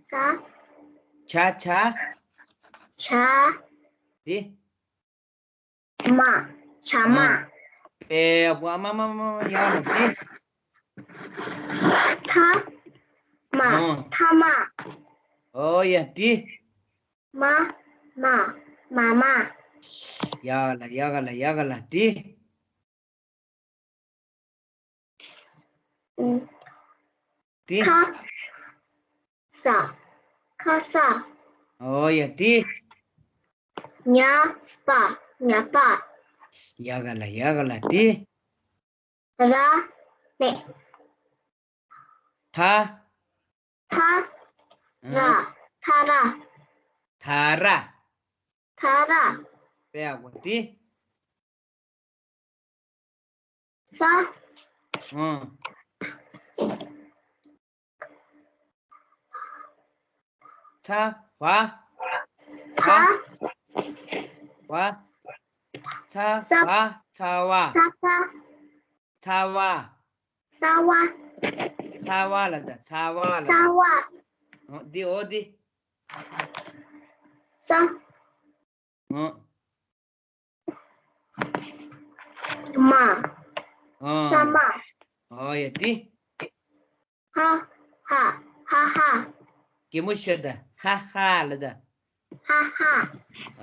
ས། ཆ། ཆ། ཆ། འདི། མ། ཆ་མ། ཨང་། དཔེ་ཡག་པོ། ཨ་མ་མ་མ་མ། ཡག་ལ་འདི། ཐ། མ། ཨང་། ཐ་མ། ཨོ་ཡ། འདི། མ། མ། མ་མ། ཡག་ལ། ཡག་ལ། ཡག་ལ། འདི། ཨུམ། འདི། ཁ། ས། ཁ་ས། ཨོ་ཡ། འདི། ཉ་པ། ཉ་པ། ཡག་ལ། ཡག་ལ། འདི། ར། ནེ། ཐ། ཐ། ར། ཨང་། ཐ་ར། ཐ། ར། ཐ་ར། དཔེ་ཡག་པོ་དེ། ས། ཨང་། ཚ་བ། ཚ། བ། ཚ་ས། བ། ཚ་བ། ས་ས། ཚ་བ། ས་བ། ཚ་བ་ལ་ད་ཚ་བ་ལ། ས་བ། ཨོ་འདི་ཨོ་འདི། ས། ཨོ། མ། ཨོ། ས་མ། ཨོ་ཡ་འདི། ཧ་ཧ་ཧ་ཧ། གད་མོ་ཤོར་ད་ཧ་ཧ་ལ་ད། ཧ་ཧ།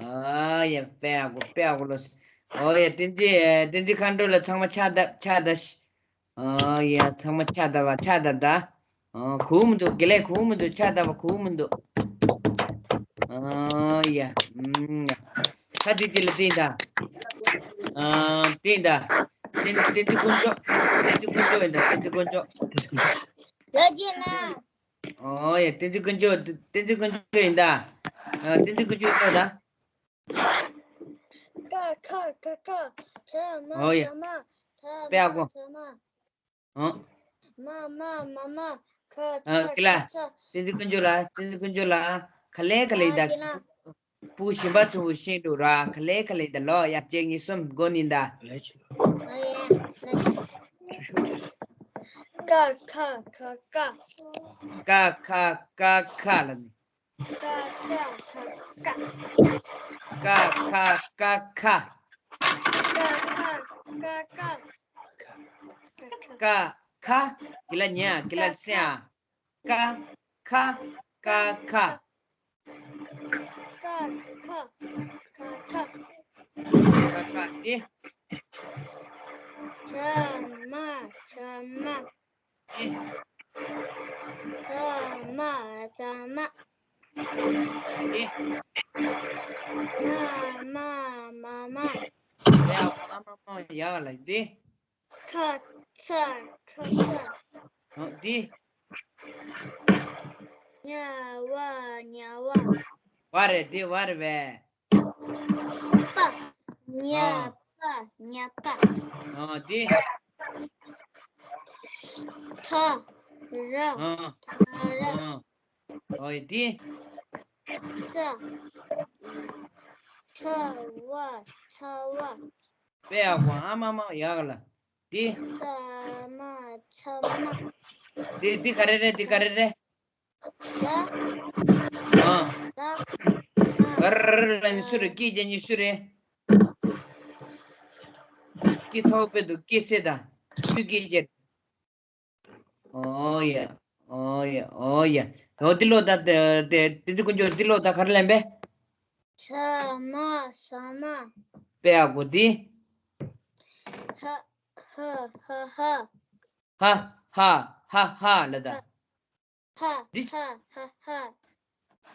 ཨོ་ཡ་དཔེ་ཡག་པོ་དཔེ་ཡག་པོ་ལོས། ཨོ་ཡ་བསྟན་འཛིན་བསྟན་འཛིན་མཁའ་འགྲོ་ལ་ཚང་མ་ཕྱག་བརྡབ་ཕྱག་བརྡབ་ཤིག་ཨོ་ཡ་ཚང་མ་ཕྱག་བརྡབ་པ་ཕྱག་བརྡབ་ད། ཨོ་གོ་མི་འདུག་དགེ་ལས་གོ་མི་འདུག་ཕྱག་བརྡབ་པ་གོ་མི་འདུག་ཨོ་ཡ། ཨུམ་ཡ། ཁ་དེ་དེ་ལ་བསྟན་ད། ཨ་བསྟན་ད། བསྟན་བསྟན་འཛིན་དཀོན་མཆོག་བསྟན་འཛིན་དཀོན་མཆོག་ཡིན་ད་བསྟན་འཛིན་དཀོན་མཆོག་ལོ་རྒྱུས་ན། ཨོ་ཡ་བསྟན་འཛིན་དཀོན་མཆོག་བསྟན་འཛིན་དཀོན་མཆོག་ཡིན་ད། ཨ་བསྟན་འཛིན་དཀོན་མཆོག་ཡིན་ད། ཀ་ཁ་ག་ཁ། ཁ་མ་ཨོ་ཡ། ཁ་མ། ཁ་དཔེ་ཡག་པོ། མ་ཁ་མ། ཨོ། མ་མ་མ་མ། ཁ་ཨ་ཁ་ཀི་ལ། ཁ་ཁ། བསྟན་འཛིན་དཀོན་མཆོག་ལ་བསྟན་འཛིན་དཀོན་མཆོག་ལ། ག་ལེ་ག་ལེ་ད། ཨ་ཀི་ལ། བུ་གཞན་པ་ཚོ་བཞིན་དུ་ར་ག་ལེ་ག་ལེ་ད་ལོ་ཡ་གཅིག་གཉིས་གསུམ་དགོ་ནི་ད། ཨ་ཡ། ཀ་ཁ་ག་ཁ། ཀ་ཁ་ག་ཁ་ལ་ནི། ཀ་ཁ་ག་ཁ། ཀ་ཁ་ག་ཁ། ཀ་ཁ་ག་ཁ། ཀ་ཁ། ཀི་ལ་ཉ་ཀི་ལ་སེ་ཨ། ཀ་ཁ་ག་ཁ། ཀ་ཁ་ག་ཁ། ག་ཁ་དེ། ཚ་མ་ཚ་མ། དེ། ཚ་མ་ཚ་མ། དེ། མ་མ་མ་མ། ཡ་ཨ་མ་མ་ཡ་ལ་དེ། ཁ་ཚ་ཁ་ཚ། ཨ་དེ། ཉ་བ་ཉ་བ། བ་རེད་དེ་བ་རེད་པས། པ། ཉ་ཨ་པ་ཉ་པ། ཨ་དེ། ཐ་ར་ཨ་ཐ་ར། ཨ་ཨོ་དེ། ཚ། ཚ་བ་ཚ་བ། དཔེ་ཡག་པོ་ཨ་མ་མ་ཡག་ལ། འདི། ཚ་མ་ཚ་མ། འདི་འདི་ག་རེ་རེད་འདི་ག་རེ་རེད། ད། ཨ། ད། ཨ། ག་རེ་རེད་ལ་ནི་སུ་རེད་སྐད་རྒྱག་ནི་སུ་རེད། སྐད་ཐོག་པའི་འདུག་སྐད་སེ་ད། སུས་སྐད་རྒྱག་ཨོ་ཡ། ཨོ་ཡ། ཨོ་ཡ། ཨོ་འདི་ལོ་ད་དེ་དེ་དེ་ཚོ་ཀུན་སྤྱོད་འདི་ལོ་ད་ག་རེ་ལེན་པས། ས་མ་ས་མ། དཔེ་ཡག་པོ་འདི། ཧ་ཧ་ཧ་ཧ། ཧ་ཧ་ཧ་ཧ་ལ་ད། ཧ་འདི་ཧ་ཧ་ཧ།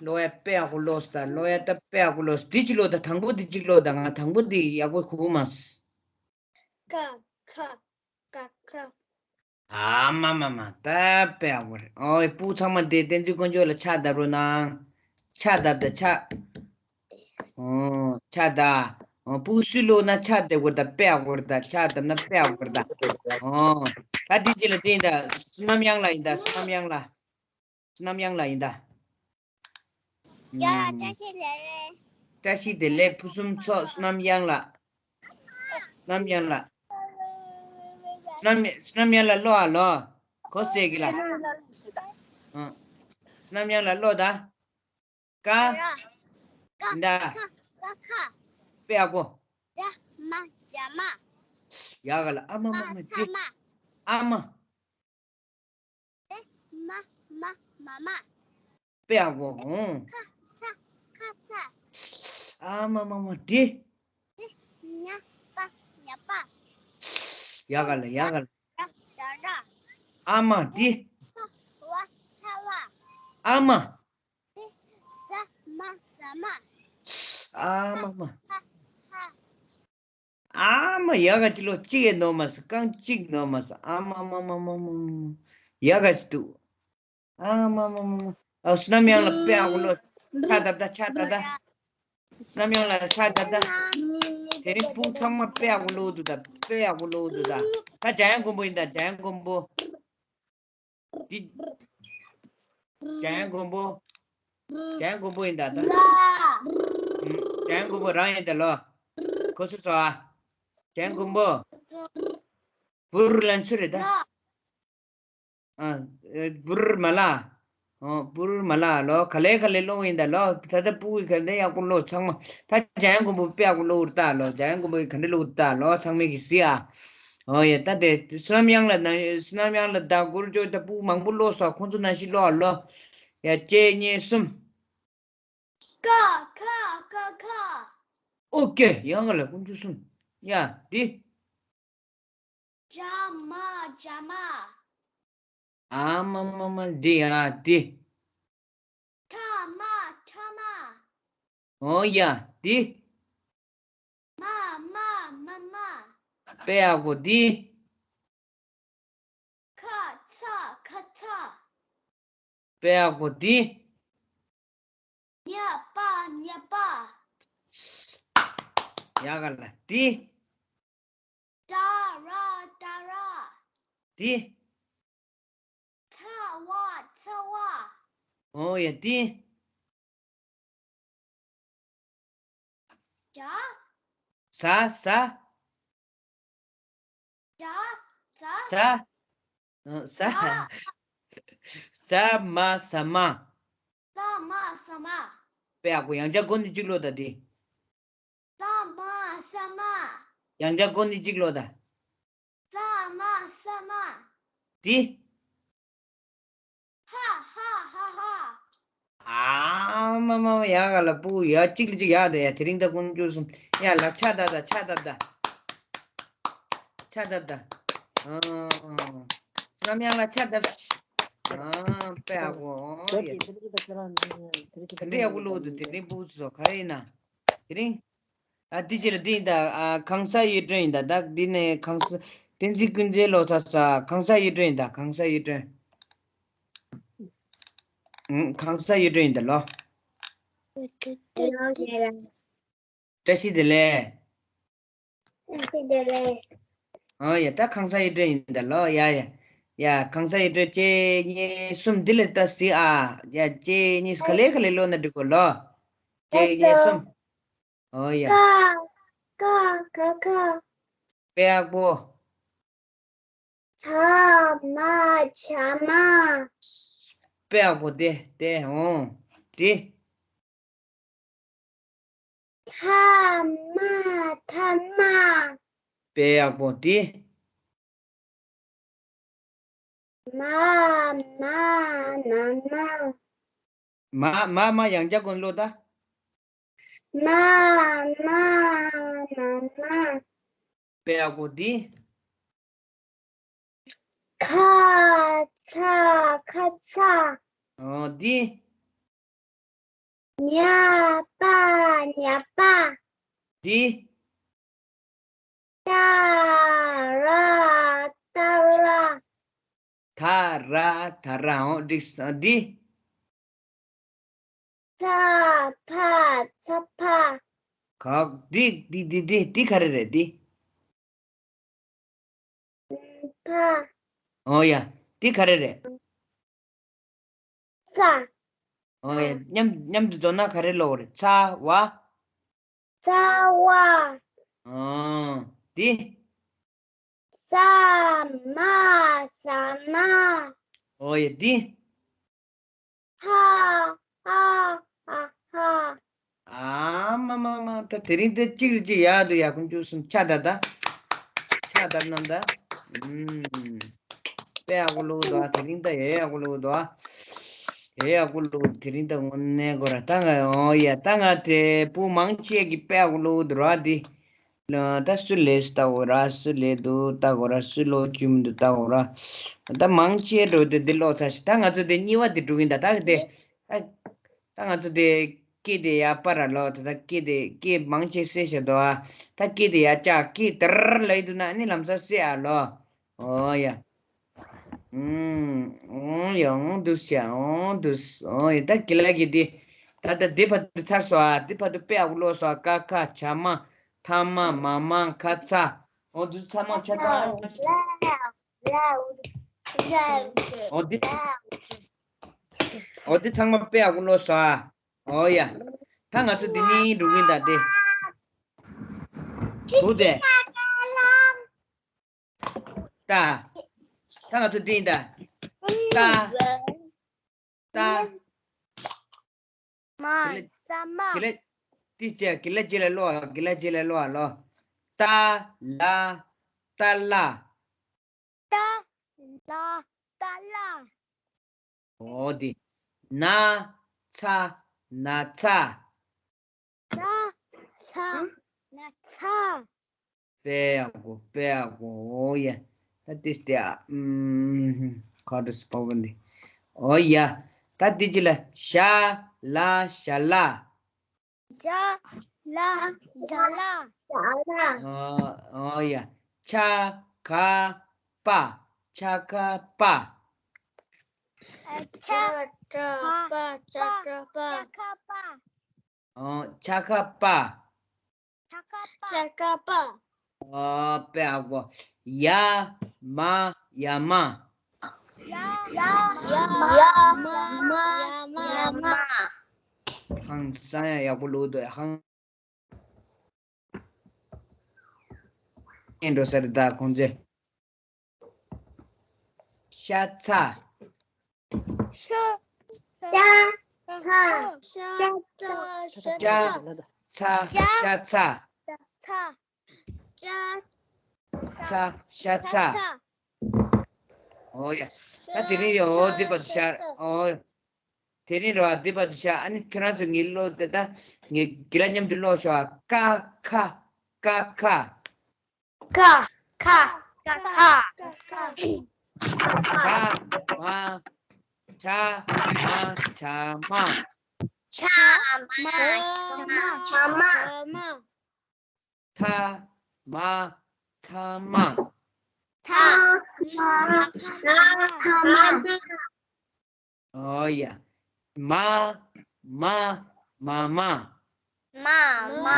ལོ་ཡ་དཔེ་ཡག་པོ་ལོས་ད། ལོ་ཡ་ད་དཔེ་ཡག་པོ་ལོས། འདི་གཅིག་ལོ་ད། དང་པོ་འདི་གཅིག་ལོ་ད། ང་དང་པོ་འདི་ཡག་པོ་གོ་མ་སོང་། ཀ་ཁ་ཀ་ཁ། ཨ་མ་མ་མ། ད་དཔེ་ཡག་པོ་རེད། ཨོ་སྤུ་ཚང་མ་དེ་བསྟན་འཛིན་དཀོན་མཆོག་ལ་ཕྱག་བརྡབ་རོགས་གནང་། ཕྱག་བརྡབ་ད་ཕྱག་ཨོ་ཕྱག་བརྡབ། ཨོ་སྤུ་སུས་ལོ་ན་ཕྱག་བརྡབ་དགོས་ད། དཔེ་ཡག་པོ་རེད་ད། ཕྱག་བརྡབ་ན་དཔེ་ཡག་པོ་རེད་ད། ཨོ་ད་འདི་གཅིག་ལ་བསྟན་ད། བསོད་ནམས་གཡང་ལགས་ཡིན་ད། བསོད་ནམས་གཡང་ལགས། བསོད་ནམས་གཡང་ལགས་ཡིན་ད། ཡ་ཨུམ། བཀྲ་ཤིས་བདེ་ལེགས། བཀྲ་ཤིས་བདེ་ལེགས། ཕུན་སུམ་ཚོགས། བསོད་ནམས་གཡང་ལགས། བསོད་ནམས་གཡང་ལགས། བསོད་ནམས་བསོད་ནམས་གཡང་ལགས་ལོ་ཨ་ལོ། གོ་སྲས་ཀྱི་ལ། ཨ། བསོད་ནམས་གཡང་ལགས་ལོ་ད། ཀ་ཀ་ད། ཀ་ཁ་ཀ་ཁ། དཔེ་ཡག་པོ། ད་མ་ཇ་མ། ཡག་ག་ལ། ཨ་མ་མ་མ་ཨ་དེ། ཐ་མ། ཨ་མ། ཏེ་མ་མ་མ་མ། དཔེ་ཡག་པོ། ཨོ། ཁ་ཚ་ཁ་ཚ། ཨ་མ་མ་མ་དེ། ཏེ་ཉ་པ་ཉ་པ། ཡག་ག་ལ་ཡག་ག་ལ། ད་ད་ད། ཨ་མ་དེ། ཚ་བ་ཚ་བ། ཨ་མ། ཏེ་ཟ་མ་ཟ་མ། ཨ་མ་མ། ཧ་ཧ། ཨ་མ་ཡག་ག་ཅི་ལོ་གཅིག་ཡེ་ནོར་མ་ས་ཀང་གཅིག་ནོར་མ་ས། ཨ་མ་མ་མ་མ་མ་མ། ཡག་ག་ཅི་འདུག་ཨ་མ་མ་མ་མ། ཨ་བསོད་ནམས་གཡང་ལགས་དཔེ་ཡག་པོ་ལོས། ཕྱག་བརྡབ་ད་ཕྱག་བརྡབ་ད། བསམ་ཡང་ལ་ཆ་ད་ད། དེ་རིང་སྤུ་གུ་ཚང་མ་དཔེ་ཡག་པོ་ཀློག་འདུག་ད། དཔེ་ཡག་པོ་ཀློག་འདུག་ད། ད་འཇམ་དབྱངས་མགོན་པོ་ཡིན་ད། འཇམ་དབྱངས་མགོན་པོ། འདི། འཇམ་དབྱངས་མགོན་པོ། འཇམ་དབྱངས་མགོན་པོ་ཡིན་ད་ད། ལ། ཨུམ། འཇམ་དབྱངས་མགོན་པོ་རང་ཡིན་ད་ལོ། ཁོ་སུ་སོ་ཨ། འཇམ་དབྱངས་མགོན་པོ། བུར་ལན་ཚུ་རེད་ད། ལ། ཨ། བུར་མ་ལ། ཨོ། བུར་མ་ལ་ལོ། ག་ལེ་ག་ལེ་ཀློག་ཡིན་ད་ལོ། ད་ལྟ་སྤུ་གུ་ག་ལེ་ཡག་པོ་ཀློག་ཚང་མ། ད་འཇམ་དབྱངས་མགོན་པོ་དཔེ་ཡག་པོ་ཀློག་ད་ལོ། འཇམ་དབྱངས་མགོན་པོ་ག་འདྲ་ཀློག་ད་ལོ། ཚང་མས་གི་གཟིགས་ཨ། ཨོ་ཡ། ད་དེ་བསོད་ནམས་གཡང་ལ་ན། བསོད་ནམས་གཡང་ལ་ད་གུར་ཇོ་ད་སྤུ་གུ་མང་པོ་ཀློག་སོ། ཁོང་ཚོ་ནང་བཞིན་ཀློག་ལོ། ཡ། གཅིག་གཉིས་གསུམ། ཀ་ཁ་ཀ་ཁ། ཨོ་ཀེ། ཡག་ག་ལ་ཀུན་སྤྱོད་གསུམ། ཡ། འདི། ཇ་མ་ཇ་མ། ཨ་མ་མ་མ། འདི་ཡ་འདི། ཐ་མ་ཐ་མ། ཨོ་ཡ་འདི། མ་མ་མ་མ། དཔེ་ཡག་པོ་འདི། ཁ་ཚ་ཁ་ཚ། དཔེ་ཡག་པོ་འདི། ཉ་པ་ཉ་པ། ཡག་ག་ལ་འདི། ད་ར་ད་ར། འདི། ཚ་བ་ཚ་བ། ཨོ་ཡ་འདི། ཇ། ཟ་ཟ། ཇ་ཟ། ཟ། ཨ། ཟ། ཟ། ཟ་མ་ཟ་མ། ཟ་མ་ཟ་མ། དཔེ་ཡག་པོ། ཡང་བསྐྱར་སྒོ་ནས་གཅིག་ཀློག་ད་འདི། ཟ་མ་ཟ་མ། ཡང་བསྐྱར་སྒོ་ནས་གཅིག་ཀློག་ད། ཟ་མ་ཟ་མ། འདི། ཧ་ཧ་ཧ་ཧ། ཨ་མ་མ་མ། ཡག་ག་ལ་སྤུ་གུ། ཡ། གཅིག་ལ་གཅིག་ཡག་ད། ཡ། དེ་རིང་ད་ཀུན་སྤྱོད་གསུམ། ཡ་ལ་ཕྱག་བརྡབ་ད། ཕྱག་བརྡབ་ད། ཕྱག་བརྡབ་ད། ཨ། བསོད་ནམས་གཡང་ལ་ཕྱག་བརྡབ་ཤིག། ཨ། དཔེ་ཡག་པོ། ཨོ་ཡ། ག་འདྲ་ཡག་པོ་ཀློག་འདུག་དེ་རིང་སྤུ་གུ་ཚོ། ག་རེ་ཡིན་ན། དེ་རིང་། ཨ། འདི་ཅི་ལ་འདི་ཡིན་ད། ཨ། གང་ཟག་ཡུལ་སྒྲོན་ཡིན་ད། ད་འདི་ནས་གང་ཟག་བསྟན་འཛིན་ཀུན་མཛེས་ཀློག་ཚར་ས། གང་ཟག་ཡུལ་སྒྲོན་ཡིན་ད། གང་ཟག་ཡུལ་སྒྲོན། ཨུམ། གང་ཟག་ཡུལ་སྒྲོན་ཡིན་ད་ལོ། བཀྲ་ཤིས་བདེ་ལེགས། བཀྲ་ཤིས་བདེ་ལེགས། ཨོ་ཡ། ད་གང་ཟག་ཡུལ་སྒྲོན་ཡིན་ད་ལོ། ཡ་ཡ། ཡ། གང་ཟག་ཡུལ་སྒྲོན། གཅིག་གཉིས་གསུམ། འདི་ལ་ད་གཟིགས་ཨ། ཡ། གཅིག་གཉིས་ག་ལེ་ག་ལེ་ཀློག་ན་འགྲིག་གོ་ལོ། གཅིག་གཉིས་གསུམ། ཨོ་ཡ། ཀ་ཀ་ཁ་ཁ། དཔེ་ཡག་པོ། ཐ་མ་ཐ་མ། དཔེ་ཡག་པོ། དེ་དེ། ཨོ། དེ། ཐ་མ་ཐ་མ། དཔེ་ཡག་པོ། དེ། མ་མ་མ་མ། མ་མ་མ། ཡང་བསྐྱར་སྒོ་ནས་ཀློག་ད། མ་མ་མ་མ། དཔེ་ཡག་པོ། འདི། ཁ་ཚ་ཁ་ཚ། ཨོ། འདི། ཉ་པ་ཉ་པ། འདི། ཏ་ར་ཏ་ར། ད་ར་ད་ར། ཨོ། འགྲིག་སོང་། འདི། ཚ་ཕ་ཚ་ཕ། ག། འདི་འདི་འདི་འདི་འདི་ག་རེ་རེད། འདི། ཕ། ཨོ་ཡ། འདི་ག་རེ་རེད། ཚ། ཨོ་ཡ། མཉམ་མཉམ་དུ་འདོན་ན་ག་རེ་ལོག་རེད། ཚ་བ། ཚ་བ། ཨོ། འདི། ས་མ་ས་མ། ཨོ་ཡ། འདི། ཧ་ཧ་ཧ་ཧ། ཨ་མ་མ་མ། ད་དེ་རིང་དེ་གཅིག་རེ་གཅིག་ཡག་འདུག་ཡ། ཀུན་སྤྱོད་གསུམ། ཕྱག་བརྡབ་ད། ཕྱག་བརྡབ་གནང་ད། ཨུམ། དཔེ་ཡག་པོ་ཀློག་འདུག་ཨ། དེ་རིང་ད་ཡ་ཡག་པོ་ཀློག་འདུག་ཨ། ཡ་ཡག་པོ་ཀློག་དེ་རིང་ད་དངོས་གནས་ཁོ་ར། ད་ང་། ཨོ་ཡ། ད་ང་དེ་སྤུ་གུ་མང་ཆེ་གིས་དཔེ་ཡག་པོ་ཀློག་འདུག་ར། འདི་ལ་ད་སུ་ལས་ལྟ་འོ་ར། སུ་ལས་འདུག་ལྟ་འོ་ར། སུ་ལོ་རྒྱུས་མི་འདུག་ལྟ་འོ་ར། ད་མང་ཆེ་འགྲོ་དེ་འདི་ཀློག་ཚར་ཤག་ད་ང་ཚོ་དེ་གཉིས་པ་དེ་འགྲོ་གིན་ད། ད་དེ། ཨ། ད་ང་ཚོ་དེ་སྐད་དེ་ཡར་སྤར་ར་ལོ། ད་ད་སྐད་དེ་སྐད་མང་ཆེ་བསད་བཞག་འདུག་ཨ། ད་སྐད་དེ་ཡར་བཀྱག་སྐད་དར་ལ་ཡི་འདུག་ན་ཨ་ནི་ལམ་སང་བསད་ཨ་ལོ། ཨོ་ཡ། ཨུམ། ཨོ་ཡ། ཨོ་འདུག་སེ། ཨོ་འདུག་སེ། ཨོ་ཡ། ད་གི་ལ་གི་དེ། ད་ལྟ་འདི་བར་དུ་ཚར་སོང་ཨ། འདི་བར་དུ་དཔེ་ཡག་པོ་ཀློག་སོང་ཨ། ཀ་ཁ་ཇ་མ་ཐ་མ་མ་མ་ཁ་ཚ། འོ་འདི་ཚང་མ་ཆ་ཚང་། འོ་འདི། འོ་འདི་ཚང་མ་དཔེ་ཡག་པོ་ཀློག་སོང་ཨ། འོ་ཡ། ད་ང་ཚོ་འདི་གཉིས་འགྲོ་གིན་ད་དེ། བུ་དེ། ད། ད་ང་ཚོ་འདི་ཡིན་ད། ད། ད། མ། ཚ་མ། གི་ལ། ཏི་ཅེ་གི་ལ་ཅེ་ལ་ལོ་གི་ལ་ཅེ་ལ་ལོ་ལོ། ཏ་ལ། ཏ་ལ། ཏ་ལ་ཏ་ལ། འོ་དེ། ན་ཚ་ན་ཚ། ན་ཚ་ན་ཚ། དཔེ་ཡག་པོ་དཔེ་ཡག་པོ། འོ་ཡ། ད་ཏིས་ཏེ་ཨ། ཁ་དུ་སྤོ་བ་འདི། འོ་ཡ། ད་ཏི་ཅི་ལ་ཞ་ལ་ཞ་ལ། ཞ་ལ་ཞ་ལ། འོ་འོ་ཡ། ཆ་ག་པ། ཆ་ག་པ། ཆ་ག་པ། ཆ་ག་པ། ཨོ། ཆ་ཁ་པ། ཆ་ཁ་པ། ཆ་ཁ་པ། ཨོ། དཔེ་ཡག་པོ། ཡ་མ་ཡ་མ། ཡ་ཡ་མ་མ་ཡ་མ་ཡ་མ། ཧང་སང་ཡ་ཡག་པོ་ལོས་འདུག་ཧང་། ཨེ་འགྲོ་ས་རེད་ད་ཁོང་ཚོས། ཤ་ཚ། ཤ་ཤ་ཚ། ཤ་ཚ། ཤ་ཚ། ཤ་ཚ། ཤ་ཚ། ཤ་ཚ། ཨོ་ཡ། ད་དེ་རིང་ཡོ་འདི་པ་ཤ། ཨོ། དེ་རིང་རོ་འདི་པ་ཤ། ཨ་ནི་ཁྱེད་རང་ཚོ་ངའི་བློ་དེ་ད་ངའི་དགེ་ལ་མཉམ་དུ་ཀློག་ཤོག་ཀ་ཁ། ཀ་ཁ། ཀ་ཁ། ཀ་ཁ། ཆ་མ། ཆ་མ་ཆ་མ། ཆ་མ་ཆ་མ། ཆ་མ། ཐ་མ་ཐ་མ། ཐ་མ་ཐ་མ། ཨོ་ཡ། མ་མ་མ་མ། མ་མ་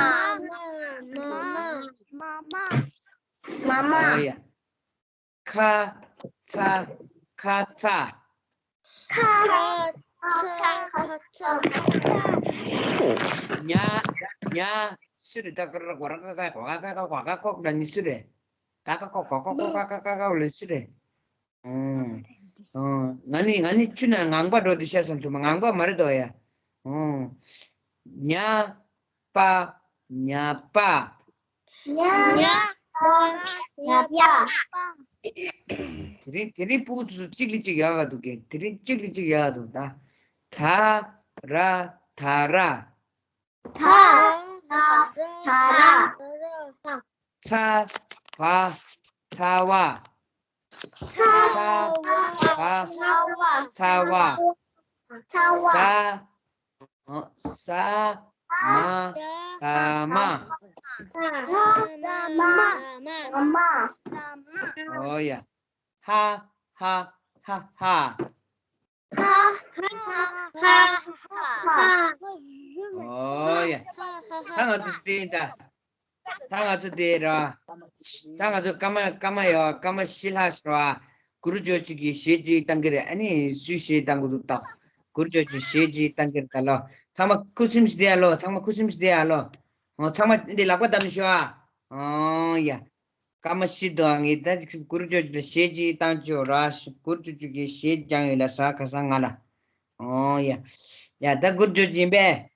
མ་མ། མ་མ། ཨོ་ཡ། ཁ་ཚ་ཁ་ཚ། ཁ་ཚ་ཁ་ཚ། ཉ་ཉ་སུ་རེད། ད་ཀ་ར་ཀ་ར་ཀ་ཀ་ཀ་ཀ་ཀ་ཀ་ཀ་ཀ་ཀ་ལ་ནི་སུ་རེད། ད་ཀ་ཀ་ཀ་ཀ་ཀ་ཀ་ཀ་ཀ་ལ་སུ་རེད། ཨོ། ཨོ། ང་ནི་ང་ནི་ཆུ་ན་ངང་པ་འགྲོ་དུ་ཤ་སོང་ཐུ་མ་ངང་པ་མ་རེད་དོ་ཡ། ཨོ། ཉ་པ་ཉ་པ། ཉ་ཉ་པ་ཉ་པ། དེ་རིང་དེ་རིང་ཕྲུ་གུ་ཚོ་གཅིག་ལས་གཅིག་ཡག་ག་འདུག་གས། དེ་རིང་གཅིག་ལས་གཅིག་ཡག་ག་འདུག་ད། ད་ར་ད་ར། ད་ར་ད་ར། ཚ་བ་ཚ་བ། ཚ་བ་ཚ་བ། ཚ་བ། ཚ་བ། ཟ། ཨ། ཟ་མ་ཟ་མ། ཟ་མ་ཟ་མ། ཨོ་ཡ། ཧ་ཧ་ཧ་ཧ། ཧ་ཧ་ཧ་ཧ། ཨོ་ཡ། ད་ང་ཚོ་འདི་ཡིན་ད། ད་ང་ཚོ་འདི་ར། ད་ང་ཚོ་སྐར་མ་སྐར་མ་ཡོད། སྐར་མ་བཞི་ལྷག་ཞིག་ར། གུ་རུ་ཇོ་ཅིག་གིས་གཞས་ཅིག་བཏང་གི་རེད། ཨ་ནི་སུས་གཞས་བཏང་གི་འདུག་ད། གུ་རུ་ཇོ་ཅིག་གཞས་ཅིག་བཏང་གི་རེད་ད་ལོ། ཚང་མ་ཁུ་སིམ་ཞིག་བསྡད་ཡ་ལོ། ཚང་མ་ཁུ་སིམ་ཞིག་བསྡད་ཡ་ལོ། ཨོ། ཚང་མ་འདི་ལག་པ་བརྡབ་ནས་ཤོག་ཨ། ཨོ་ཡ། སྐར་མ་བཞི་འདུག་ངས་ད་གུ་རུ་ཇོ་ཅིག་ལ་གཞས་ཅིག་བཏང་ཆོག་ར། གུ་རུ་ཇོ་ཅིག་གིས་གཞས་བཏང་ཡོད་ལ་ཟ་ཁ་སང་ང་ལ། ཨོ་ཡ། ཡ་ད་གུ་རུ་ཇོ་ཅིག་ཡིན་པས།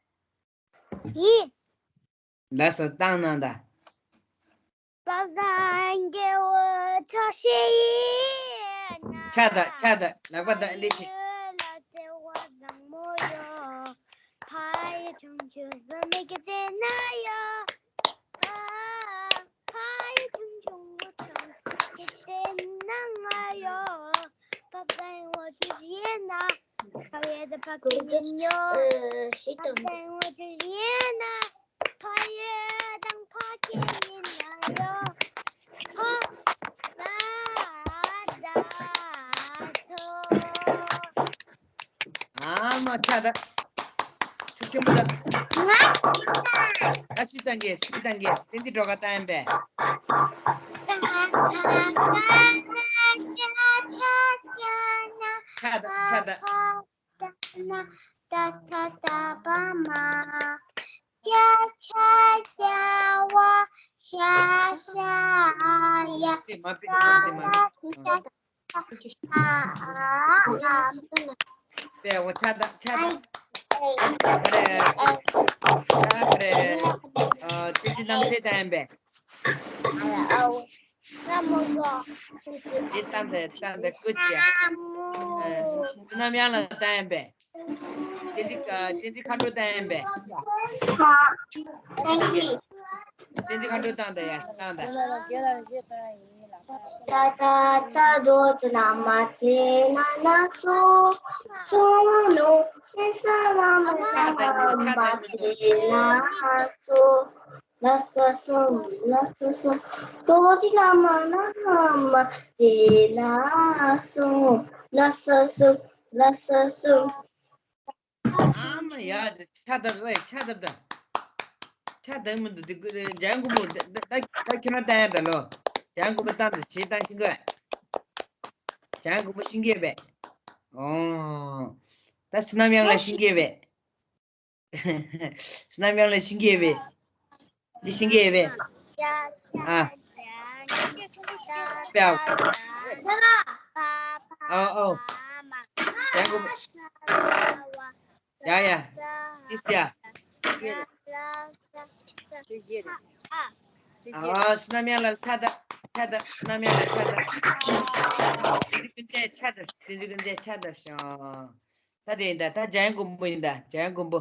ཡིན། ལགས་སོ་བཏང་གནང་དང་། པ་སངས་རྒྱས་འོད་ཆགས་ཤིག་ཡིན་ན། ཆགས་དང་ཆགས་དང་ལག་པ་དང་ལེགས་ཤིག་ལ་བརྩེ་བ་བཟང་མོ་ཡོད། ཕ་ཡི་ཆུང་ཆུང་བཟོ་མི་གི་རྩེ་ན་ཡོད། ཨ། ཕ་ཡི་ཆུང་ཆུང་བུ་ཆུང་གི་རྩེ་ན་ང་ཡོད། པ་སངས་འོད་ཆགས་ཤིག་ཡིན་ན། ཕ་ཡི་དང་ཕ་གི་མི་ཉོ། པ་སངས་འོད་ཆགས་ཤིག་ཡིན་ན། ཕ་ཡི་དང་ཕ་གི་མི་ཉོ་ཡོད། ཧ། ད་ད་ཐོ། ཨ་མ་ཆ་ད། ཆུ་ ཆེན་པོ་ལ། ང་། ད་སུས་བཏང་གི། སུས་བཏང་གི། བསྟན་འཛིན་སྒྲོལ་དཀར་བཏང་ཡིན་པས། ཆ་ད་ཆ་ད། ཏ་ཐ་ཏ་པ་མ། ཅ་ཆ་ཅ་བ་ཤ་ཤ་ཡ། སེ་མ་པི་ཏི་མ་པི་ཏི་མ་པི་ཏི། ཨ་ཨ་ཨ། པེ་འོ་ཆ་ད་ཆ་ད། ཨ་རེ། ཨ་རེ། ཨ་ཏི་ཏི་ནམ་སེ་ད་ཡིན་པས། ཨ་ཨ། ཅི་བཏང་དེ་བཏང་དེ་ཀུ་ཅི། ཨ་ནམ་ཡང་ལ་བཏང་ཡིན་པས། བསྟན་འཛིན་ཨ། བསྟན་འཛིན་མཁའ་འགྲོ་བཏང་ཡིན་པས། བསྟན་འཛིན་མཁའ་འགྲོ་བཏང་དེ་ཡ་བཏང་དེ། ཏ་ཏ་ཏ་དོ་ཏུ་ན་མ་ཙེ་ན་ན་སོ། སོ་ནོ་ཏེ་ས་ལ་མ་ན་མ་ཙེ་ན་སོ། ལ་ས་སོ། ལ་ས་སོ། དོ་ཏི་ན་མ་ན་མ་ཙེ་ན་སོ། ལ་ས་སོ། ལ་ས་སོ། ཨ་མ་ཡ། ཆ་ད་བས་ཆ་ད་ད། ཆ་ད་མི་འདུག་འདི་ཀུ་འཇང་ཀུ་མོ་ད་ད་ད་ཁྱོད་རང་ལྟ་ཡ་ད་ལོ། འཇང་ཀུ་མོ་ལྟ་འདི་ཇི་ལྟ་ཤིང་གོ། འཇང་ཀུ་མོ་ཤིང་གེ་བས། ཨོ། ད་སི་ནམ་ཡང་ལ་ཤིང་གེ་བས། སི་ནམ་ཡང་ལ་ཤིང་གེ་བས། འདི་ཤིང་གེ་བས། ཨ། པའོ། ཨོ་ཨོ། འཇང་ཀུ་མོ། ཡ་ཡ། ཏིས་ཡ། ཨ་སི་ནམ་ཡང་ལ་ཆ་ད་ཆ་ད། སི་ནམ་ཡང་ལ་ཆ་ད། ཏིན་ཏིན་ཀུན་ཆ་ཆ་ད། ཏིན་ཏིན་ཀུན་ཆ་ཆ་ད་ཤོ། ད་དེ་ཡིན་ད། ད་འཇང་མགོན་པོ་ཡིན་ད། འཇང་མགོན་པོ།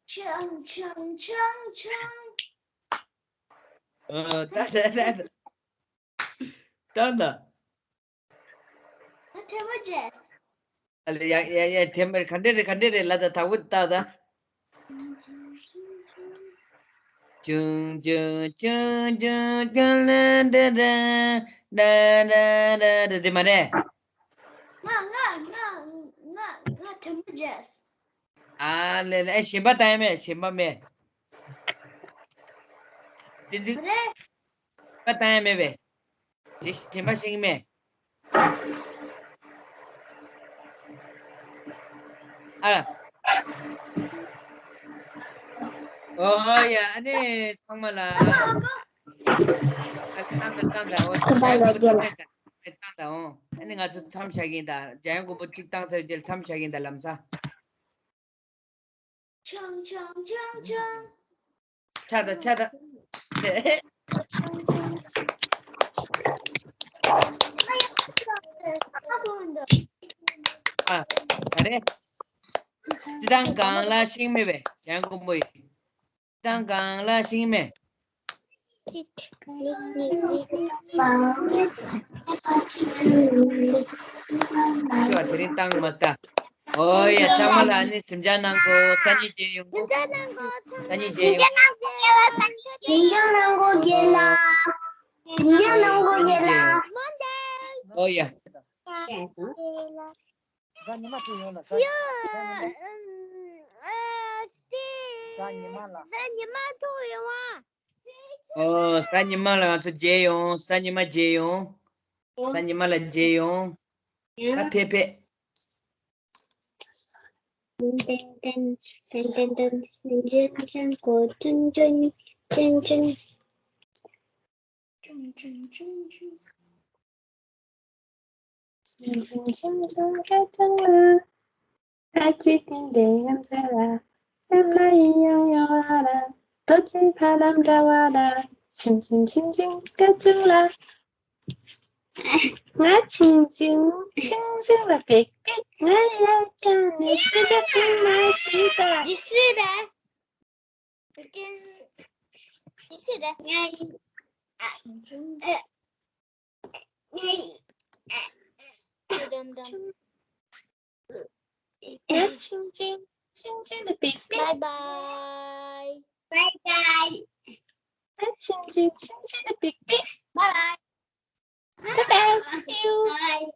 ཆང་ཆང་ཆང་ཆང་། ཨ་ད་ད་ད་ད། ད་ད། ཨ་ཐེ་བ་ཇེས། ཨ་ལེ་ཡ་ཡ་ཡ་ཐེ་མ་ག་འདྲ་རེད། ག་འདྲ་རེད་ལ་ད་ད་བུ་ད་ད། ཅུང་ཅུང་ཅུང་ཅུང་ཅུང་ལ་འདྲ་འདྲ་འདྲ་འདྲ་འདྲ་འདྲ་དེ་མ་རེད། ང་ང་ང་ང་ང་ཐེ་མ་ཇེས། ཨ་ལེ་ལེ། ཨེ་གཞན་པ་ད་ཡ་མེད། གཞན་པ་མེད། དེ་འདྲ་རེད། པ་བཏང་ཡ་མེད་པས། དེ་དྲན་པ་ཤེས་ཀྱི་མེད། ཨ། ཨོ་ཡ། ཨ་ནི་ཚང་མ་ལ། ཨ་ནི་བཏང་དང་བཏང་དང་། ཨོ་ཚང་མ་ལ་རྒྱལ་ལ། བཏང་དང་། ཨོ་ཨ་ནི་ང་ཚོ་མཚམས་བཞག་གི་ཡིན་ད། འཇམ་དབྱངས་མགོན་པོ་གཅིག་བཏང་ཚར་རྗེས་མཚམས་བཞག་གི་ཡིན་ད། ལམ་སང་། ཆང་ཆང་ཆང་ཆང་། ཆ་ད་ཆ་ད། ཨ། ག་རེ། སྤྱི་བཏང་གང་ལ་ཤིང་མེད་པས། འཇམ་དབྱངས་མགོན་པོ་ཡིས། སྤྱི་བཏང་གང་ལ་ཤིང་མེད། ཤི་བ་དེ་རིང་བཏང་མ་ལྟ། ཨོ་ཡ། ཚང་མ་ལ་ཨ་ནི་གཟིམ་འཇག་གནང་དགོས། སང་ཉིན་མཇལ་ཡོང་། སང་ཉིན་མཇལ་ཡོང་། སང་ཉིན་མཇལ་ཡོང་། སང་ཉིན་མཇལ་ཡོང་། ཨོ་ཡ། གཟའ་ཉི་མ་ཐུག་ཡོང་ལ། གཟའ་ཉི་མ། གཟའ་ཉི་མ་ལ། གཟའ་ཉི་མ་ཐུག་ཡོང་ཨ། ཨོ་གཟའ་ཉི་མ་ལ་ང་ཚོ་མཇལ་ཡོང་། གཟའ་ཉི་མ་མཇལ་ཡོང་། གཟའ་ཉི་མ་ལ་མཇལ་ཡོང་། ད་ཕེབས་ཕེབས། ཏན་ཏན་ཏན་ཏན་ཏན་ཏན། ཅན་ཅན་ཅན་ཅན། ཅུང་ཅུང་ཅུང་ཅུང་། ཅུང་ཅུང་ཅུང་ཅུང་སྐར་ཆུང་ལ། ཨ་ཙི་ཏིང་ཏིང་ཡ་མཚན་ལ། ཨ་མ་ཡི་ཡང་ཡང་ཨ་ར། རྡོ་རྗེ་ཕ་ལམ་འདྲ་བ་ལ། ཆིང་ཆིང་ཆིང་ཆིང་སྐར་ཆུང་ལ། ང་ཆིང་ཆིང་ཆིང་ཆིང་ལ་པིག་པིག་ང་ཡ་ཅང་ནི་སི་ཇ་པིང་མ་ཤི་ད། འདི་སུ་རེད། འདི་སུ་རེད། ང་ཡི་ཨ། ཨ། ང་ཡི་ཨ། ཆིང་ཆིང་ཆིང་ཆིང་ལ་པིག་པིག Bye bye. Bye bye. ཆིང་ཆིང་ཆིང་ཆིང་ལ་པིག་པིག Bye. Bye bye. See you. Bye.